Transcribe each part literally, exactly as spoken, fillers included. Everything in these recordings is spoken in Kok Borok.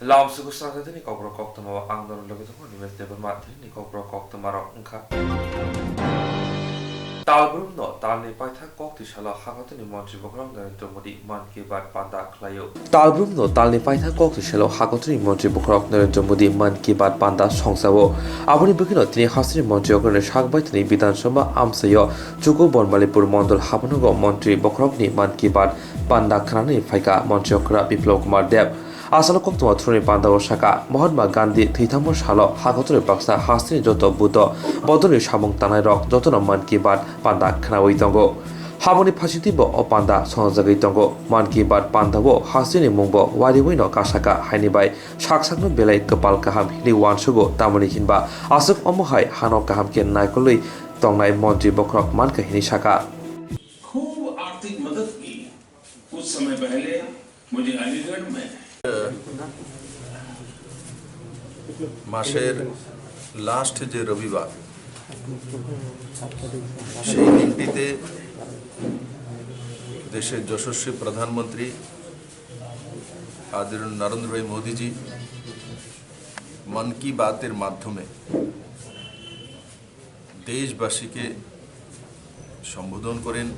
Lamsuku Sangha Thani Kokborok Koktwma o ang nono logi tongo Nimesh Debbarma. Thani Kokborok Koktwma rok wngkha. Talbrumno talni paithak kok twi salo Hakotorni Montri Bokhorok Narendra Modi Mann Ki Baat panda khlaio. Talbrumno talni paithak kok twi salo Hakotorni Montri Bokhorok Narendra Modi Mann Ki Baat panda songchao. Aboni bwkhwino tini hasteni Montri Okra ni sak baithani Bidhan Sabha amchaio Chuku Bonmalipur Mondol haphanogo Montri Bokhorokni Mann Ki Baat panda khnanani phaikha Montri Okra Biplab Kumar Deb. Asalo koktwma thuruni pandao sakha, Mahatma Gandhi thwithangmo salo Hakotorni baksa hasteni joto Buddho bodolni samung tangnairok jotono Mann Ki Baat panda khnaui tongo. Haboni phasingtwibo o panda songjagwi tongo. Mann Ki Baat pandao hasteni mungbo wariwino kasakha haini bai sak sakno belai kwpal kaham hinwi uansugo, tamoni hinba aswk omo hai hano kaham khe naikolwi tongnai Montri Bokhorok mankha hinwi sakha. खूब आर्थिक मदद की। कुछ समय पहले मुझे अलीगढ़ में মাসের লাস্ট যে রবিবার, সেই দিনটিতে দেশের যশস্বী প্রধানমন্ত্রী আদরণীয় নরেন্দ্র ভাই মোদীজি মন কি বাতের মাধ্যমে দেশবাসীকে সম্বোধন করেন।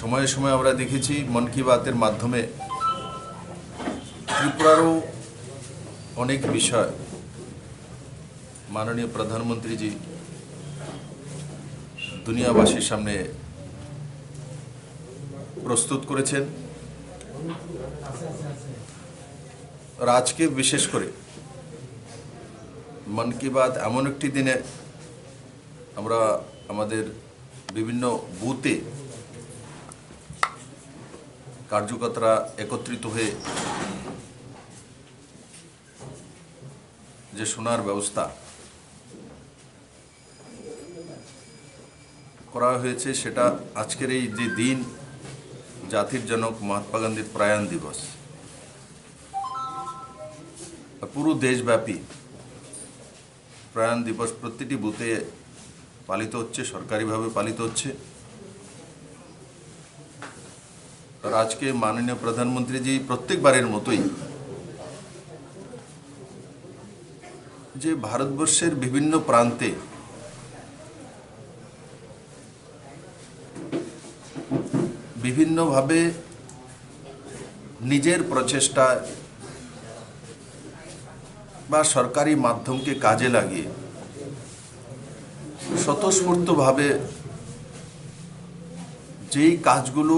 সময়ে সময়ে আমরা দেখেছি মন কি বাতের মাধ্যমে ত্রিপুরারও অনেক বিষয় মাননীয় প্রধানমন্ত্রীজি দুনিয়াবাসীর সামনে প্রস্তুত করেছেন। আর আজকে বিশেষ করে মন কি বাত এমন একটি দিনে আমরা আমাদের বিভিন্ন বুথে কার্যকর্তারা একত্রিত হয়ে যে শোনার ব্যবস্থা করা হয়েছে, সেটা আজকের এই যে দিন, জাতির জনক মহাত্মা গান্ধীর প্রয়াণ দিবস, পুরো দেশব্যাপী প্রয়াণ দিবস প্রতিটি বুথে পালিত হচ্ছে, সরকারিভাবে পালিত হচ্ছে। আর আজকে মাননীয় প্রধানমন্ত্রীজি প্রত্যেকবারের মতোই যে ভারতবর্ষের বিভিন্ন প্রান্তে বিভিন্নভাবে নিজের প্রচেষ্টায় বা সরকারি মাধ্যমকে কাজে লাগিয়ে স্বতঃস্ফূর্তভাবে যেই কাজগুলো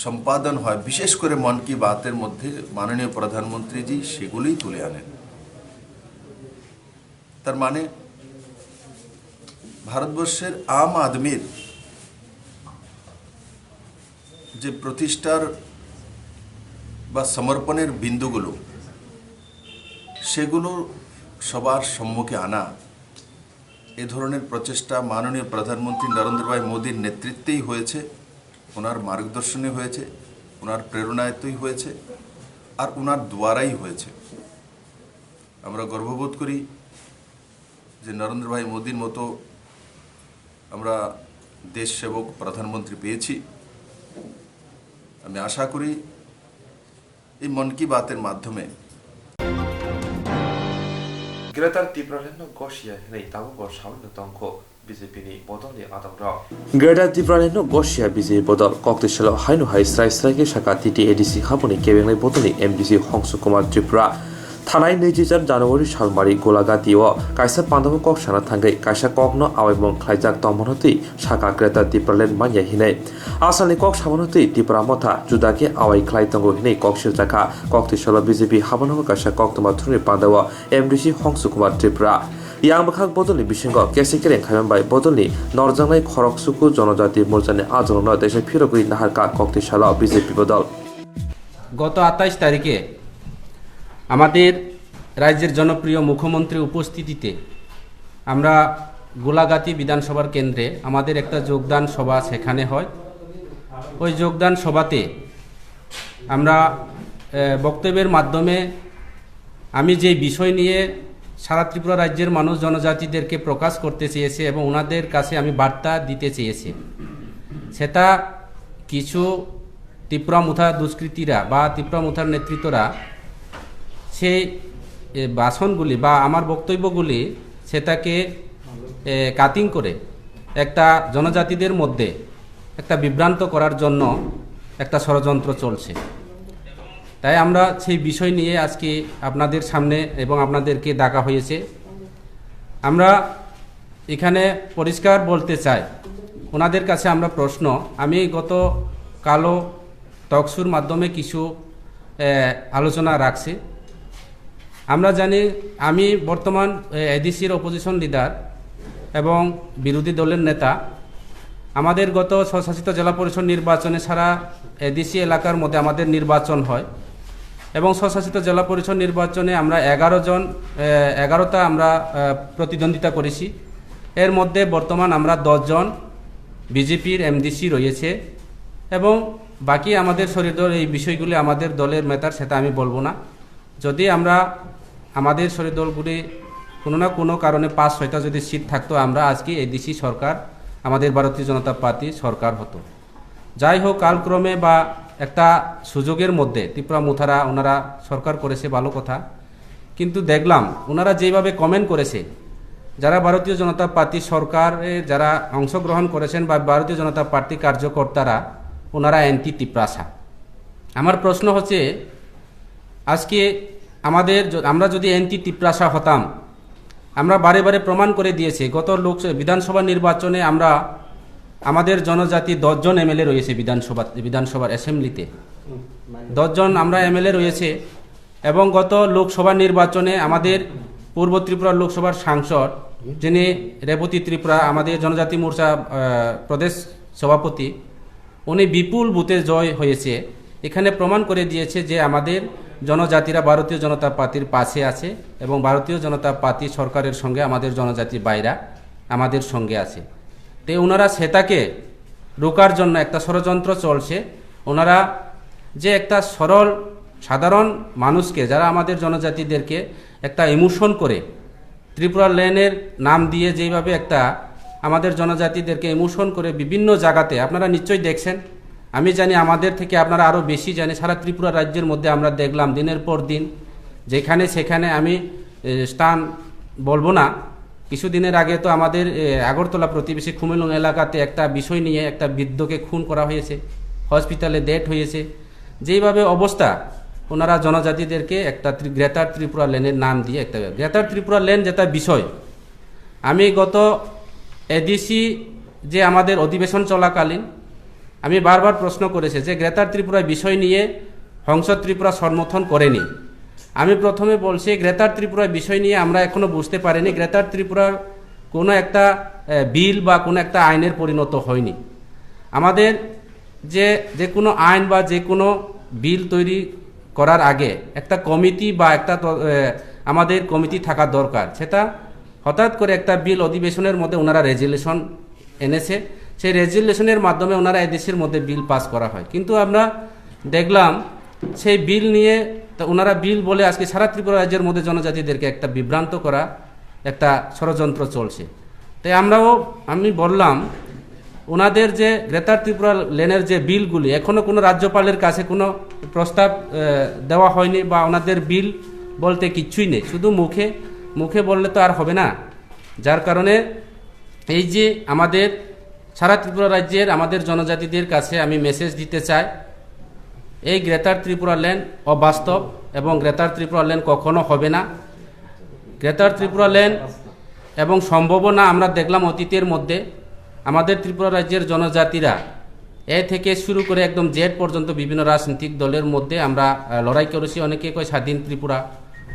সম্পাদন হয়, বিশেষ করে মন কি বাতের মধ্যে মাননীয় প্রধানমন্ত্রীজি সেগুলোই তুলে আনেন। তার মানে ভারতবর্ষের আম আদমির যে প্রতিষ্ঠার বা সমর্পণের বিন্দুগুলো, সেগুলো সবার সম্মুখে আনা, এ ধরনের প্রচেষ্টা মাননীয় প্রধানমন্ত্রী নরেন্দ্র ভাই মোদীর নেতৃত্বেই হয়েছে, ওনার মার্গদর্শনে হয়েছে, ওনার প্রেরণায়তই হয়েছে, আর ওনার দ্বারাই হয়েছে। আমরা গর্ববোধ করি যে নরেন্দ্র ভাই মোদীর মতো আমরা দেশ সেবক প্রধানমন্ত্রী পেয়েছি। আমি আশা করি এই মন কি বাতের মাধ্যমে Greater Tipraland no gosia hinwi tabukbo saui no tongkho B J P ni bodolni adongrok. Greater Tipraland no gosia B J P bodol koktwi salo haino hai srai srai khe sakha T T A D C haboni kebengnai bodolni M D C Hongsu Kumar Tripura. Thanai naichi jar January salmari Golagati o kaisa pandao kok sana thangwi kaisa kokno awaimung khlaijak tongmano twi sakha Greater Tipraland manya hinwi. Asalni kok samano twi Tipra Motha juda khe awai khlai tongo hinwi kok sirjakha. Koktwi salo B J P habano kaisa koktwma thurni pandao M D C Hongsu Kumar Tripura. Yang bwkhak bodolni bisingo kesi kereng khaiman bai bodolni norjaknai khorok suku jonojati morchani ajolno teisa phirogwi naharkha koktwi salo B J P bodol. গত আঠাইশ তারিখে আমাদের রাজ্যের জনপ্রিয় মুখ্যমন্ত্রীর উপস্থিতিতে আমরা গোলাগাতি বিধানসভার কেন্দ্রে আমাদের একটা যোগদান সভা সেখানে হয়। ওই যোগদান সভাতে আমরা, এ, বক্তব্যের মাধ্যমে আমি যে বিষয় নিয়ে সারা ত্রিপুরা রাজ্যের মানুষ জনজাতিদেরকে প্রকাশ করতে চেয়েছে এবং ওনাদের কাছে আমি বার্তা দিতে চেয়েছি, সেটা কিছু তিপ্রা মুথা দুষ্কৃতীরা বা তিপ্রা মুথার নেতৃত্বরা সেই, এ, ভাষণগুলি বা আমার বক্তব্যগুলি সেটাকে, এ, কাটিং করে একটা জনজাতিদের মধ্যে একটা বিভ্রান্ত করার জন্য একটা ষড়যন্ত্র চলছে। তাই আমরা সেই বিষয় নিয়ে আজকে আপনাদের সামনে এবং আপনাদেরকে ডাকা হয়েছে। আমরা এখানে পরিষ্কার বলতে চাই, ওনাদের কাছে আমরা প্রশ্ন, আমি গত কালো টকশোর মাধ্যমে কিছু, এ, আলোচনা রাখছি। আমরা জানি, আমি বর্তমান, এ, এডিসির অপোজিশন লিডার এবং বিরোধী দলের নেতা। আমাদের গত স্বশাসিত জেলা পরিষদ নির্বাচনে সারা এডিসি এলাকার মধ্যে আমাদের নির্বাচন হয় এবং স্বশাসিত জেলা পরিষদ নির্বাচনে আমরা এগারো জন, এ, এগারোটা আমরা, এ, প্রতিদ্বন্দ্বিতা করেছি। এর মধ্যে বর্তমান আমরা দশ জন বিজেপির এমডিসি রয়েছে এবং বাকি আমাদের শরিক দল, এই বিষয়গুলি আমাদের দলের ম্যাটার, সেটা আমি বলবো না। যদি আমরা, আমাদের শরিক দলগুলি কোনো না কোনো কারণে পাঁচ ছয়টা যদি সিট থাকতো, আমরা আজকে এডিসি সরকার, আমাদের ভারতীয় জনতা পার্টি সরকার হতো। যাই হোক, কালক্রমে বা একটা সুযোগের মধ্যে তিপ্রা মুথারা ওনারা সরকার করেছে, ভালো কথা। কিন্তু দেখলাম ওনারা যেভাবে কমেন্ট করেছে, যারা ভারতীয় জনতা পার্টি সরকারে যারা অংশগ্রহণ করেছেন বা ভারতীয় জনতা পার্টি কার্যকর্তারা, ওনারা অ্যান্টি তিপ্রাসা। আমার প্রশ্ন হচ্ছে, আজকে আমাদের য-, আমরা যদি অ্যান্টি তিপ্রাসা হতাম, আমরা বারে বারে প্রমাণ করে দিয়েছি। গত লোক-, বিধানসভা নির্বাচনে আমরা, আমাদের জনজাতি দশ জন এমএলএ রয়েছে বিধানসভা, বিধানসভার অ্যাসেম্বলিতে। দশ জন আমরা এমএলএ রয়েছে এবং গত লোকসভা নির্বাচনে আমাদের পূর্ব ত্রিপুরা লোকসভার সাংসদ, যিনি রেবতী ত্রিপুরা, আমাদের জনজাতি মোর্চা, আহ, প্রদেশ সভাপতি, উনি বিপুল ভোটে জয় হয়েছে। এখানে প্রমাণ করে দিয়েছে যে আমাদের জনজাতিরা ভারতীয় জনতা পার্টির পাশে আছে এবং ভারতীয় জনতা পার্টি সরকারের সঙ্গে আমাদের জনজাতি ভাইরা আমাদের সঙ্গে আছে। তো ওনারা সেটাকে রোকার জন্য একটা ষড়যন্ত্র চলছে। ওনারা যে একটা সরল সাধারণ মানুষকে, যারা আমাদের জনজাতিদেরকে একটা ইমোশন করে ত্রিপুরা ল্যান্ডের নাম দিয়ে যেভাবে একটা আমাদের জনজাতিদেরকে ইমোশন করে বিভিন্ন জায়গাতে, আপনারা নিশ্চয়ই দেখছেন, আমি জানি আমাদের থেকে আপনারা আরও বেশি জানে, সারা ত্রিপুরা রাজ্যের মধ্যে আমরা দেখলাম দিনের পর দিন যেখানে সেখানে, আমি, এ, স্থান বলবো না, কিছুদিনের আগে তো আমাদের, এ, আগরতলা প্রতিবেশী খুমেলুং এলাকাতে একটা বিষয় নিয়ে একটা বৃদ্ধকে খুন করা হয়েছে, হসপিটালে ডেথ হয়েছে। যেইভাবে অবস্থা, ওনারা জনজাতিদেরকে একটা ত্রি-, গ্রেটার ত্রিপুরা ল্যান্ডের নাম দিয়ে একটা, গ্রেটার ত্রিপুরা ল্যান্ড যেটা বিষয়, আমি গত এডিসি যে আমাদের অধিবেশন চলাকালীন আমি বারবার প্রশ্ন করেছি যে গ্রেটার ত্রিপুরা বিষয় নিয়ে সংসদ ত্রিপুরা সমর্থন করেনি। আমি প্রথমে বলছি, গ্রেটার ত্রিপুরা বিষয় নিয়ে আমরা এখনো বুঝতে পারিনি, গ্রেটার ত্রিপুরার কোনো একটা, এ, বিল বা কোনো একটা আইনের পরিণত হয়নি। আমাদের যে, যে কোনো আইন বা যে কোনো বিল তৈরি করার আগে একটা কমিটি বা একটা ত-, এ, আমাদের কমিটি থাকা দরকার। সেটা হঠাৎ করে একটা বিল অধিবেশনের মধ্যে ওনারা রেজুলেশন এনেছে, সেই রেজুলেশনের মাধ্যমে ওনারা এডিসির মধ্যে বিল পাস করা হয়। কিন্তু আমরা দেখলাম সেই বিল নিয়ে, তা ওনারা বিল বলে আজকে সারা ত্রিপুরা রাজ্যের মধ্যে জনজাতিদেরকে একটা বিভ্রান্ত করা, একটা ষড়যন্ত্র চলছে। তাই আমরাও, আমি বললাম, ওনাদের যে গ্রেটার ত্রিপুরা ল্যান্ডের যে বিলগুলি, এখনো কোনো রাজ্যপালের কাছে কোনো প্রস্তাব, এ, দেওয়া হয়নি বা ওনাদের বিল বলতে কিচ্ছুই নেই, শুধু মুখে, মুখে বললে তো আর হবে না। যার কারণে এই যে আমাদের সারা ত্রিপুরা রাজ্যের আমাদের জনজাতিদের কাছে আমি মেসেজ দিতে চাই, এই গ্রেটার ত্রিপুরা ল্যান্ড অবাস্তব এবং গ্রেটার ত্রিপুরা ল্যান্ড কখনো হবে না। গ্রেটার ত্রিপুরা ল্যান্ড এবং সম্ভাবনা আমরা দেখলাম অতীতের মধ্যে আমাদের ত্রিপুরা রাজ্যের জনজাতিরা এ থেকে শুরু করে একদম জেড পর্যন্ত বিভিন্ন রাজনৈতিক দলের মধ্যে আমরা, আহ, লড়াই করেছি। অনেকে কয় স্বাধীন ত্রিপুরা,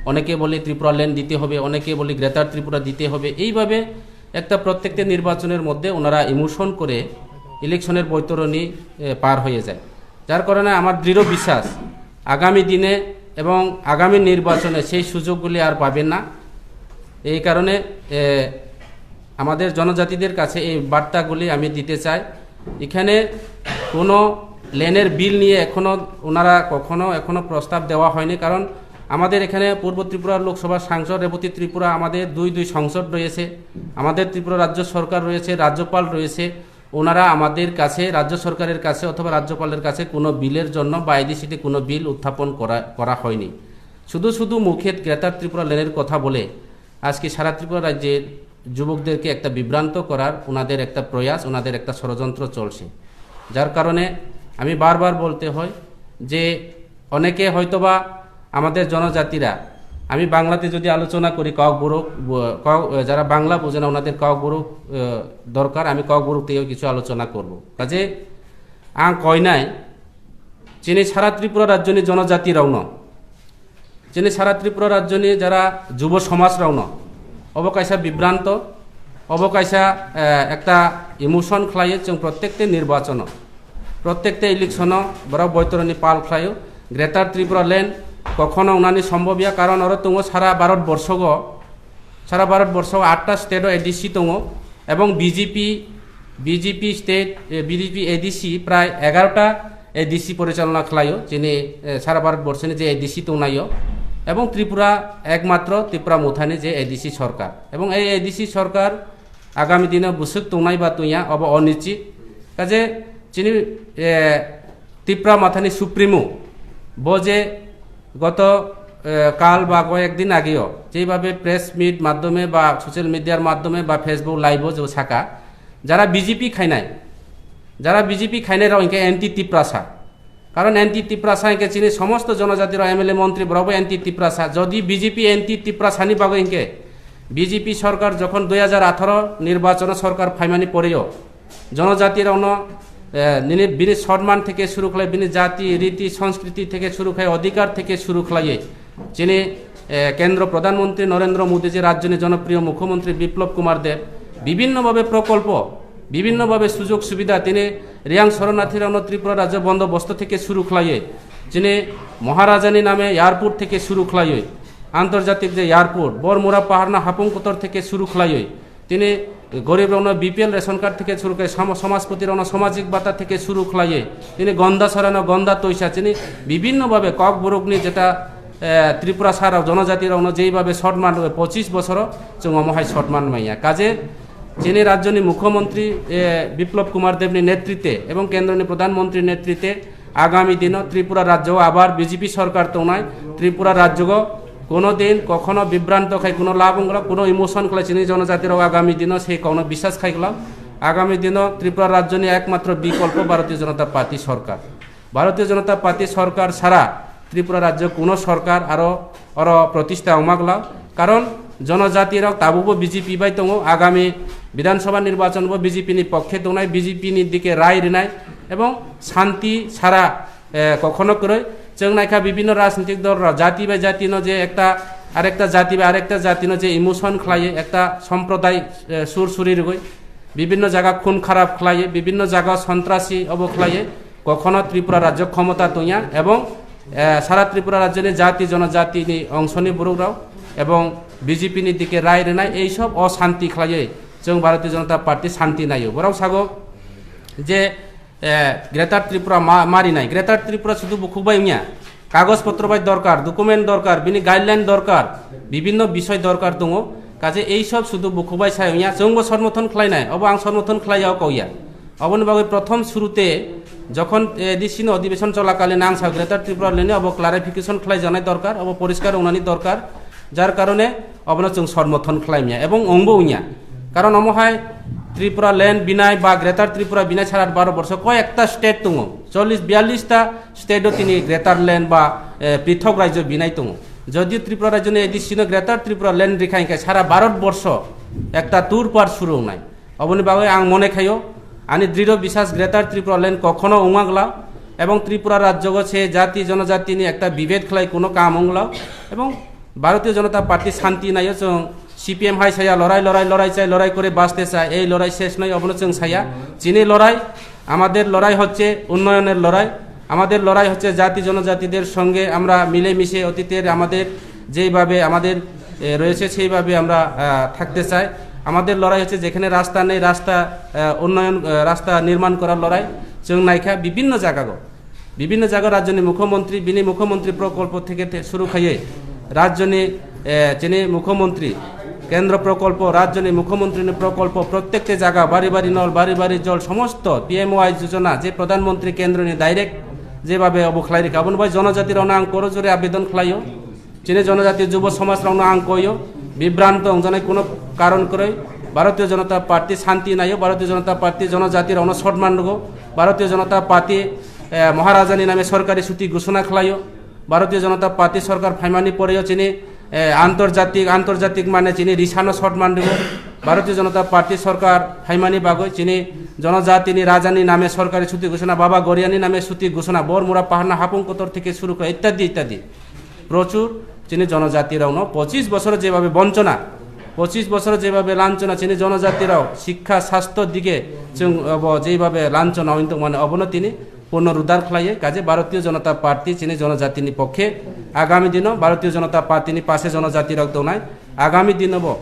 অনেকে বলে ত্রিপুরা ল্যান্ড দিতে হবে, অনেকে বলে গ্রেটার ত্রিপুরা দিতে হবে। এইভাবে একটা প্রত্যেকটা নির্বাচনের মধ্যে ওনারা ইমোশন করে ইলেকশনের বৈতরণী, এ, পার হয়ে যায়। যার কারণে আমার দৃঢ় বিশ্বাস আগামী দিনে এবং আগামী নির্বাচনে সেই সুযোগগুলি আর পাবেন না। এই কারণে, এ, আমাদের জনজাতিদের কাছে এই বার্তাগুলি আমি দিতে চাই। এখানে কোনো লেনের বিল নিয়ে এখনো ওনারা কখনো, এখনো প্রস্তাব দেওয়া হয়নি, কারণ আমাদের এখানে পূর্ব ত্রিপুরা লোকসভার সাংসদ রেবতী ত্রিপুরা, আমাদের দুই দুই সংসদ রয়েছে, আমাদের ত্রিপুরা রাজ্য সরকার রয়েছে, রাজ্যপাল রয়েছে, ওনারা আমাদের কাছে, রাজ্য সরকারের কাছে অথবা রাজ্যপালের কাছে কোনো বিলের জন্য বা এডিসিতে কোনো বিল উত্থাপন করা করা হয়নি। শুধু শুধু মুখে গ্রেটার ত্রিপুরা ল্যান্ডের কথা বলে আজকে সারা ত্রিপুরা রাজ্যের যুবকদেরকে একটা বিভ্রান্ত করার ওনাদের একটা প্রয়াস, ওনাদের একটা ষড়যন্ত্র চলছে। যার কারণে আমি বারবার বলতে হয় যে অনেকে হয়তোবা আমাদের জনজাতিরা, আমি বাংলাতে যদি আলোচনা করি, ককবরক, ব-, কক-, যারা বাংলা বোঝে না, ওনাদের ককবরক, আহ, দরকার, আমি ককবরক দিয়েও কিছু আলোচনা করব। কাজে আং koinai, chini sara Tripura rajyoni jonojati rokno, chini sara Tripura rajyoni jara jubo somaj rokno, obo kaisa bibranto, obo kaisa, eh, ekta emotion khlaio, chwng protekte nirbachono, protekte electiono borok boitoroni pal khlaio. Greater Tripura land kokhono wngnani sombobya, karon oro tongo sara Bharat borsogo, sara Bharat borsogo atta state o A D C tongo, ebong B J P, B J P state, eh, B J P A D C prai egarota A D C porichalona khlaio, chini, eh, sara Bharat borsoni je A D C tongnaio, ebong Tripura ekmatro Tripura mothani je A D C sorkar, ebong ei A D C sorkar agami dino bwswk tongnai ba tongya, obo onichit. Kaje chini, eh, Tipra Mothani Supremo, bo je goto, eh, kal ba koyek din ageo jeibabe press meet maddhome ba social media-r maddhome ba Facebook live-o je saka, jara B J P khainai, jara B J P khainai rok hinkhe anti Tiprasa. Karon anti Tiprasa hinkhe chini somosto jonojati rok M L A montri borok bo anti Tiprasa. Jodi B J P anti Tiprasa ni bagwi hinkhe B J P sorkar jokhon dui hajar atharo nirbachono sorkar phaimani poreo jonojati rokno, eh, nini bini sotman theke suru khlai, bini jati, riti, sanskriti theke suru khlai, odhikar theke suru khlaiwi chini, eh, Kendro Pradhan Mantri Narendra Modi ji, rajyoni jonopriyo Mukhyamantri Biplab Kumar Deb bibhinno bhabe prokolpo, bibhinno bhabe sujog subidha tini Riyang Sharanarthi rokno Tripura rajyo bondobosto theke suru khlaiwi, chini Maharajani name airport theke suru khlaiwi, antarjatik je airport, Bormura Paharno Hapung Kotor theke suru khlaiwi, tini gorib rokno B P L ration card theke suru khlai, sama-, samajpoti rokno samajik bata theke suru khlaiwi, tini Gonda Sarano Gonda Toisa, chini bibhinno bhabe Kokborokni jeta, eh, Tripura sarok jonojati rokno jeibabe sotman rw pochis bosoro chwng omo hai sotman manya. Kaje chini rajyoni Mukhyamantri, eh, Biplab Kumar Debni netrite ebong kendroni Pradhan Mantri netrite agami dino Tripura rajyo abar B J P sorkar tongnai, Tripura rajyogo kono din kokhono bibranto khai kono labong glak, kono emotion khlai chini jonojati rok agami dino sei kokno biswas khai glak. Agami dino Tripura rajyoni ekmatro bikolpo Bharatiya Janata Party sorkar. Bharatiya Janata Party sorkar sara Tripura rajyo kuno sorkar aro oro protista wngma glak. Karon jonojati rok tabukbo B J P bai tongo, agami Bidhan Sabha nirbachon bo B J P ni pokkhe tongnai, B J P ni dike rai rinai ebong shanti sara, eh, kokhono kwrwi. Chwng naikha bibhinno rajnitik dol rok jati bai jati no je ekta arekta jati bai arekta jati no je emotion khlaiwi ekta somproday, eh, sur suri rwgwi bibhinno jaga khun kharap khlaiwi, bibhinno jaga sontrasi obo khlaiwi, kokhono Tripura rajyo khomota tongya ebong, eh, sara Tripura rajyoni jati jonojatini ongsoni borok rok ebong B J P ni dike rai rinai ei sob oshanti khlaiwi chwng Bharatiya Janata Party shanti naio. Borok sago je, eh, Greater Tripura ma-, marinai, Greater Tripura sudu bukhuk bai wngya, kagoj potro bai dorkar, document dorkar, bini guideline dorkar, bibhinno bisoi dorkar tongo. Kaje ei sob sudu bukhuk bai sai wngya, chwngbo somorthon khlainai, obo ang somorthon khlaiya o kauya. Oboni bagwi prothom surute jokhon, eh, A D C ni odhibeshon cholakalin ang sa Greater Tripura Land ni obo clarification khlaijaknai dorkar, obo poriskar wngnani dorkar, jar karone obono chwng somorthon khlaimya ebong wngbo wngya. Karon omo hai Tripura Land binai ba Greater Tripura binai sara Bharat borsho koi ekta state tongo, chollish biyallish ta state o tini Greater Land ba, eh, prithok rajyo binai tongo. Jodio Tripura rajyoni A D C no Greater Tripura Land rikha hinkhe sara Bharat borsho ekta tur par suru wngnai. Oboni bagwi ang mone khaio, ani dridho biswas Greater Tripura Land kokhono wngma glak, ebong Tripura rajyogo se jati jonojatini ekta bibed khlai kuno kam wng glak, ebong Bharatiya Janata Party shanti naio chwng, C P M hai saya lorai, lorai, lorai chai, lorai kore baste chai, ei lorai ses noi obono chwng saya, chini lorai, amader lorai hocche unnoyoner lorai, amader lorai hocche jati jonojatide songe amra mile mise otiter amader jeibabe amader, eh, royese seibabe amra, ah, thakte chai. Amader lorai hocche jekhane rasta nei, rasta, eh, unnoyon, eh, rasta nirman korar lorai. Chwng naikha bibhinno jagago, bibhinno jaga rajyoni mukhyamantri, bini mukhyamantri prokolpo theke the-, suru khaiye rajyoni, eh, chini mukhyamantri কেন্দ্র প্রকল্প, রাজ্যনি মুখ্যমন্ত্রীনি প্রকল্প, প্রত্যেকটি জায়গা বাড়ি বাড়ি নল, বাড়ি বাড়ি জল, সমস্ত পিএমওয়াই যোজনা যে প্রধানমন্ত্রী কেন্দ্রনি ডাইরেক্ট যেভাবে অবো খালাই রেখে, অবন ভাই জনজাতির অনা আং করো জোরে আবেদন খালাইও। Chini jonojati jubo somaj rokno ang koyo, bibranto wngjaknai kuno karon kwrwi. Bharatiya Janata Party shanti naio, Bharatiya Janata Party jonojati rokno sotman rwgo. Bharatiya Janata Party, eh, Maharajani name sorkari chuti ghoshona khlaio. Bharatiya Janata Party sorkar phaimani poreo chini, eh, antorjatik, antorjatik mane chini risano sotman rwgo. Bharatiya Janata Party sorkar phaimani bagwi chini jonojatini rajani name sorkari chuti ghoshona, Baba Goriani name chuti ghoshona, Bormura paharna hapung kotor theke suru khlai ittadi ittadi. Prochur chini jonojati rokno pochis bosor jebabe bonchona, pochis bosor jebabe lanchona chini jonojati rok sikha, sastho dike chwng obo jebabe lanchona wng tongmani obono tini purno rudar khlaiye. Kaje Bharatiya Janata Party chini jonojatini pokhe agami dino Bharatiya Janata Party ni pase jonojati rok tongnai. Agami dino bo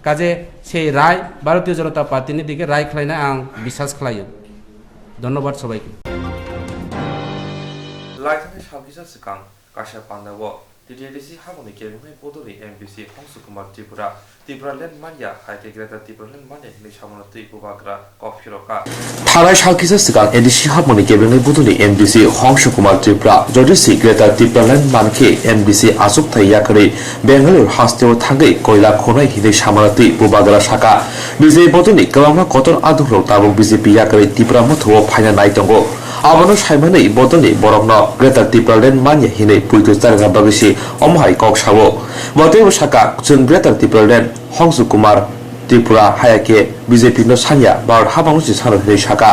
kaje sei rai Bharatiya Janata Party ni dike rai khlaina ang bisas khlaio. Dhonnobad sobaike. Laithani salkisa swkang kaisa pandao T T A D C haboni kebengwi bodolni M D C Hongsu Kumar Tripura Tipraland manya hai khe Greater Tipraland manya hinwi samano twi bubagra kok phirokha. Thanai salkisa swkang A D C haboni kebengwi bodolni M D C Hongsu Kumar Tripura jodi si Greater Tipraland mankhe M D C achukthai yakarwi Bengaluru hasteo thangwi koila khonai hinwi samano twi bubagra saka. B J P bodolni kwbangma kotor adungrok tabuk B J P yakarwi Tipra Motha-o phaina nai tongo. Abono saimanwi bodolni borokno Greater Tipraland manya hinwi puitu charwkna bagwi se omo hai kok sao. Bo teibo saka, chwng Greater Tipraland Hongsu Kumar Tripura haya khe B J P no sanya Bharat habangno se sano hinwi saka.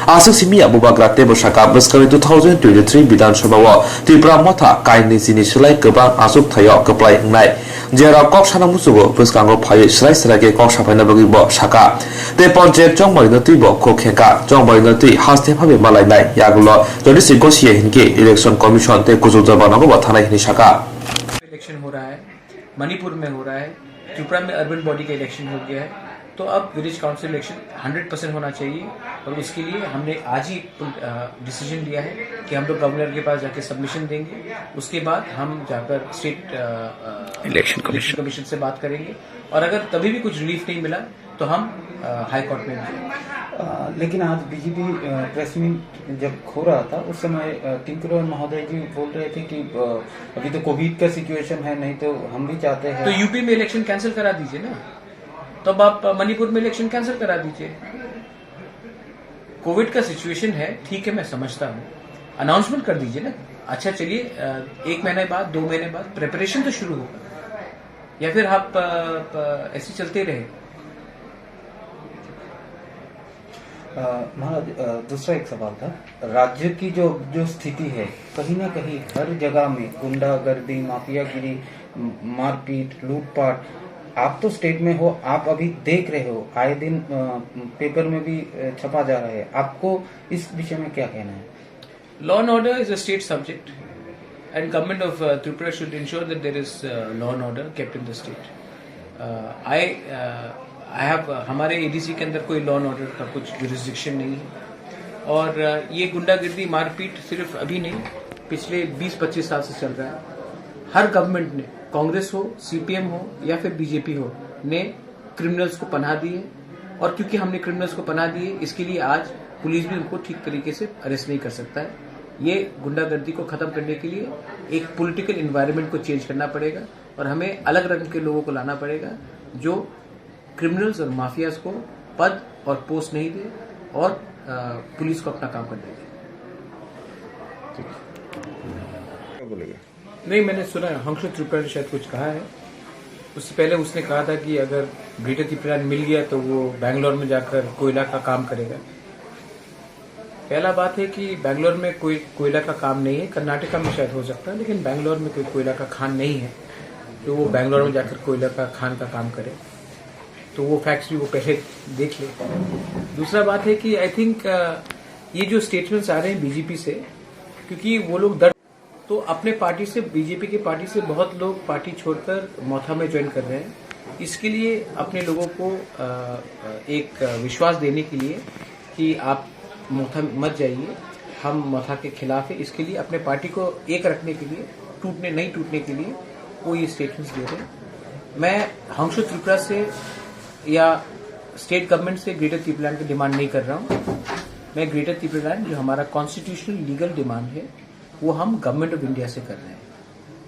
Aswk simi ya bubagra teibo saka bwskangni two thousand twenty-three Bidhan Sabha o Tipra Motha kainwi chini slai kwbang achuk thaio kwplai wngnai. Jerok kok sana muchungo bwskango phaiwi swrai swrai khe kok saphaina bagwi bo saka. Tei ponchayat chongbarino twi bo kok khenka, chongbarino twi haste phabi malainai yagulo jodi se gosiya hinkhe election commission tei kuchuk jabanogo bo thanai hinwi saka. Election हो रहा है, मणिपुर में हो रहा है, त्रिपुरा में urban body का इलेक्शन हो गया है, तो अब village council election hundred percent होना चाहिए। और उसके लिए हमने आज ही, अ, डिसीजन लिया है कि हम लोग गवर्नर के पास जाके सबमिशन देंगे। उसके बाद हम जाकर स्टेट, अ, अ, इलेक्शन इलेक्शन कमीशन। कमीशन से बात करेंगे। और अगर तभी भी कुछ रिलीफ नहीं मिला, तो हम, अ, हाई कोर्ट में जाएंगे। अ, लेकिन आज बीजेपी, अ, प्रेस मीट जब हो रहा था, उस समय, अ, टिंकू रॉय महोदय जी बोल रहे थे कि, अ, अभी तो कोविड का सिचुएशन है, नहीं तो हम भी चाहते हैं। तो यूपी में इलेक्शन कैंसिल करा दीजिए ना, तो अब आप मणिपुर में इलेक्शन कैंसिल करा दीजिए। कोविड का सिचुएशन है, ठीक है, मैं समझता हूँ, अनाउंसमेंट कर दीजिए ना। अच्छा, चलिए, अ, एक महीने बाद, दो महीने बाद प्रिपरेशन तो शुरू होगा, या फिर आप, अ, अ, ऐसे चलते रहे? अ, महाराज, अ, दूसरा एक सवाल था। राज्य की जो, जो स्थिति है, कहीं ना कहीं हर जगह में गुंडागर्दी, माफियागिरी, म-, मारपीट, लूटपाट, आप तो स्टेट में हो, आप अभी देख रहे हो, आए दिन, अ, पेपर में भी, अ, छपा जा रहा है, आपको इस विषय में क्या कहना है? Law and order is a state subject, and government of, uh, Tripura should ensure that there is, uh, law and order kept in the state. Uh, I, uh, I have, uh, हमारे एडीसी के अंदर कोई law and order का कुछ जुरिस्डिक्शन नहीं है, और, uh, ये गुंडागर्दी, मारपीट सिर्फ अभी नहीं, पिछले बीस पच्चीस साल से चल रहा है। हर गवर्नमेंट ने, कांग्रेस हो, सीपीएम हो या फिर बीजेपी हो, ने क्रिमिनल्स को पनाह दी है, और क्योंकि हमने क्रिमिनल्स को पनाह दी है, इसके लिए आज पुलिस भी उनको ठीक तरीके से अरेस्ट नहीं कर सकता है। ये गुंडागर्दी को ख़त्म करने के लिए एक पॉलिटिकल एनवायरनमेंट को चेंज करना पड़ेगा और हमें अलग रंग के लोगों को लाना पड़ेगा, जो क्रिमिनल्स और माफियाज को पद और पोस्ट नहीं दे और, अ, पुलिस को अपना काम करने दे। क्या बोलेगा? नहीं, मैंने सुना है, हंसु त्रिपुरा ने शायद कुछ कहा है। उससे पहले उसने कहा था कि अगर ग्रेटर तिप्रालैंड मिल गया तो वो बैंगलोर में जाकर कोयला का काम करेगा। पहला बात है कि बैंगलोर में कोई कोयला का काम नहीं है, कर्नाटका में शायद हो सकता है, लेकिन बैंगलोर में कोई कोयला का खान नहीं है, तो वो बैंगलोर में जाकर कोयला का खान का काम करे। तो वो फैक्ट्स भी वो पहले देख ले। दूसरा बात है कि आई थिंक, अ, ये जो स्टेटमेंट्स आ रहे हैं बीजेपी से, क्योंकि वो लोग दर्द तो अपने पार्टी से, बीजेपी की पार्टी से बहुत लोग पार्टी छोड़कर मौथा में ज्वाइन कर रहे हैं। इसके लिए अपने लोगों को, अ, अ, एक विश्वास देने के लिए कि आप मौथा मत जाइए, हम मौथा के खिलाफ है। इसके लिए अपने पार्टी को एक रखने के लिए, टूटने, नहीं टूटने के लिए वो ये स्टेटमेंट्स दे रहे हैं। मैं हंसु त्रिपुरा से या स्टेट गवर्नमेंट से ग्रेटर तिपरालैंड की डिमांड नहीं कर रहा हूँ। मैं ग्रेटर तिपरालैंड, जो हमारा कॉन्स्टिट्यूशनल लीगल डिमांड है, वो हम गवर्नमेंट ऑफ इंडिया से कर रहे हैं।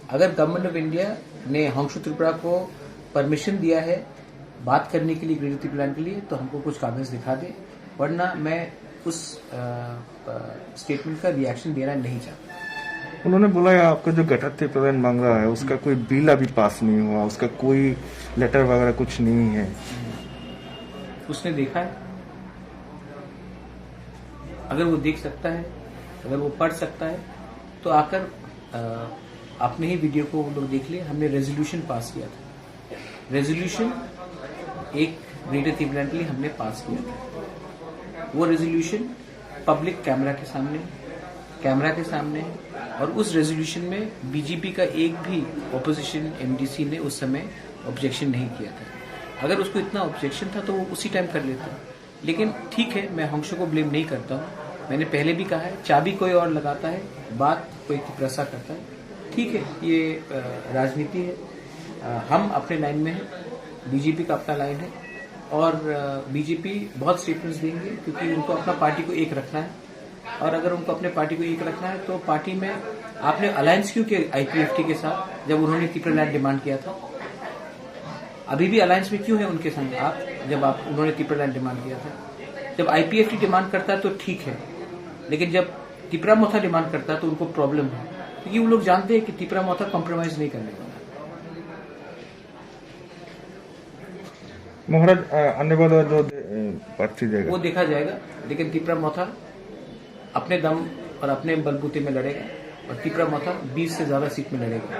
अगर गवर्नमेंट ऑफ इंडिया ने हंसु त्रिपुरा को परमिशन दिया है बात करने के लिए ग्रेटर तिपरालैंड के लिए, तो हमको कुछ कागज दिखा दे, वरना मैं उस स्टेटमेंट का रिएक्शन देना नहीं चाहता। उन्होंने बोला है, आपका जो ग्रेटर तिपरालैंड मांग रहा है, उसका कोई बिल अभी पास नहीं हुआ, उसका कोई लेटर वगैरह कुछ नहीं है। उसने देखा है? अगर वो देख सकता है, अगर वो पढ़ सकता है, तो आकर अ, अपने ही वीडियो को वो लोग देख ले। हमने रेजोल्यूशन पास किया था। रेजोल्यूशन एक ग्रेटर तिपरालैंड के लिए हमने पास किया था। वो रेजोल्यूशन पब्लिक कैमरा के सामने, कैमरा के सामने है। और उस रेजोल्यूशन में बीजेपी का एक भी अपोजिशन एमडीसी ने उस समय ऑब्जेक्शन नहीं किया था। अगर उसको इतना ऑब्जेक्शन था तो वो उसी टाइम कर लेता। लेकिन ठीक है, मैं हंसो को ब्लेम नहीं करता हूँ। मैंने पहले भी कहा है, चाबी कोई और लगाता है, बात कोई तिपरासा करता है। ठीक है, ये अ, राजनीति है। अ, हम अपने लाइन में हैं, बीजेपी का अपना लाइन है। और बीजेपी बहुत स्टेटमेंट्स देंगे, क्योंकि उनको अपना पार्टी को एक रखना है। और अगर उनको अपने पार्टी को एक रखना है तो पार्टी में आपने अलायंस क्यों किया आईपीएफटी के साथ, जब उन्होंने तिपरालैंड डिमांड किया था? अभी भी अलायंस में क्यों है उनके संग आप, जब आप उन्होंने तिपरालैंड डिमांड किया था? जब आईपीएफटी डिमांड करता है तो ठीक है, लेकिन जब तिपरा मोथा डिमांड करता है तो उनको प्रॉब्लम है, क्योंकि वो लोग जानते हैं कि तिपरा मोथा कॉम्प्रोमाइज नहीं करने वाला। महाराज, अ, आने वाला जो दे- अ, प्रार्थी देगा। वो देखा जाएगा, लेकिन तिपरा मोथा अपने दम और अपने बलबूते में लड़ेगा और तिपरा मोथा बीस से ज्यादा सीट में लड़ेगा।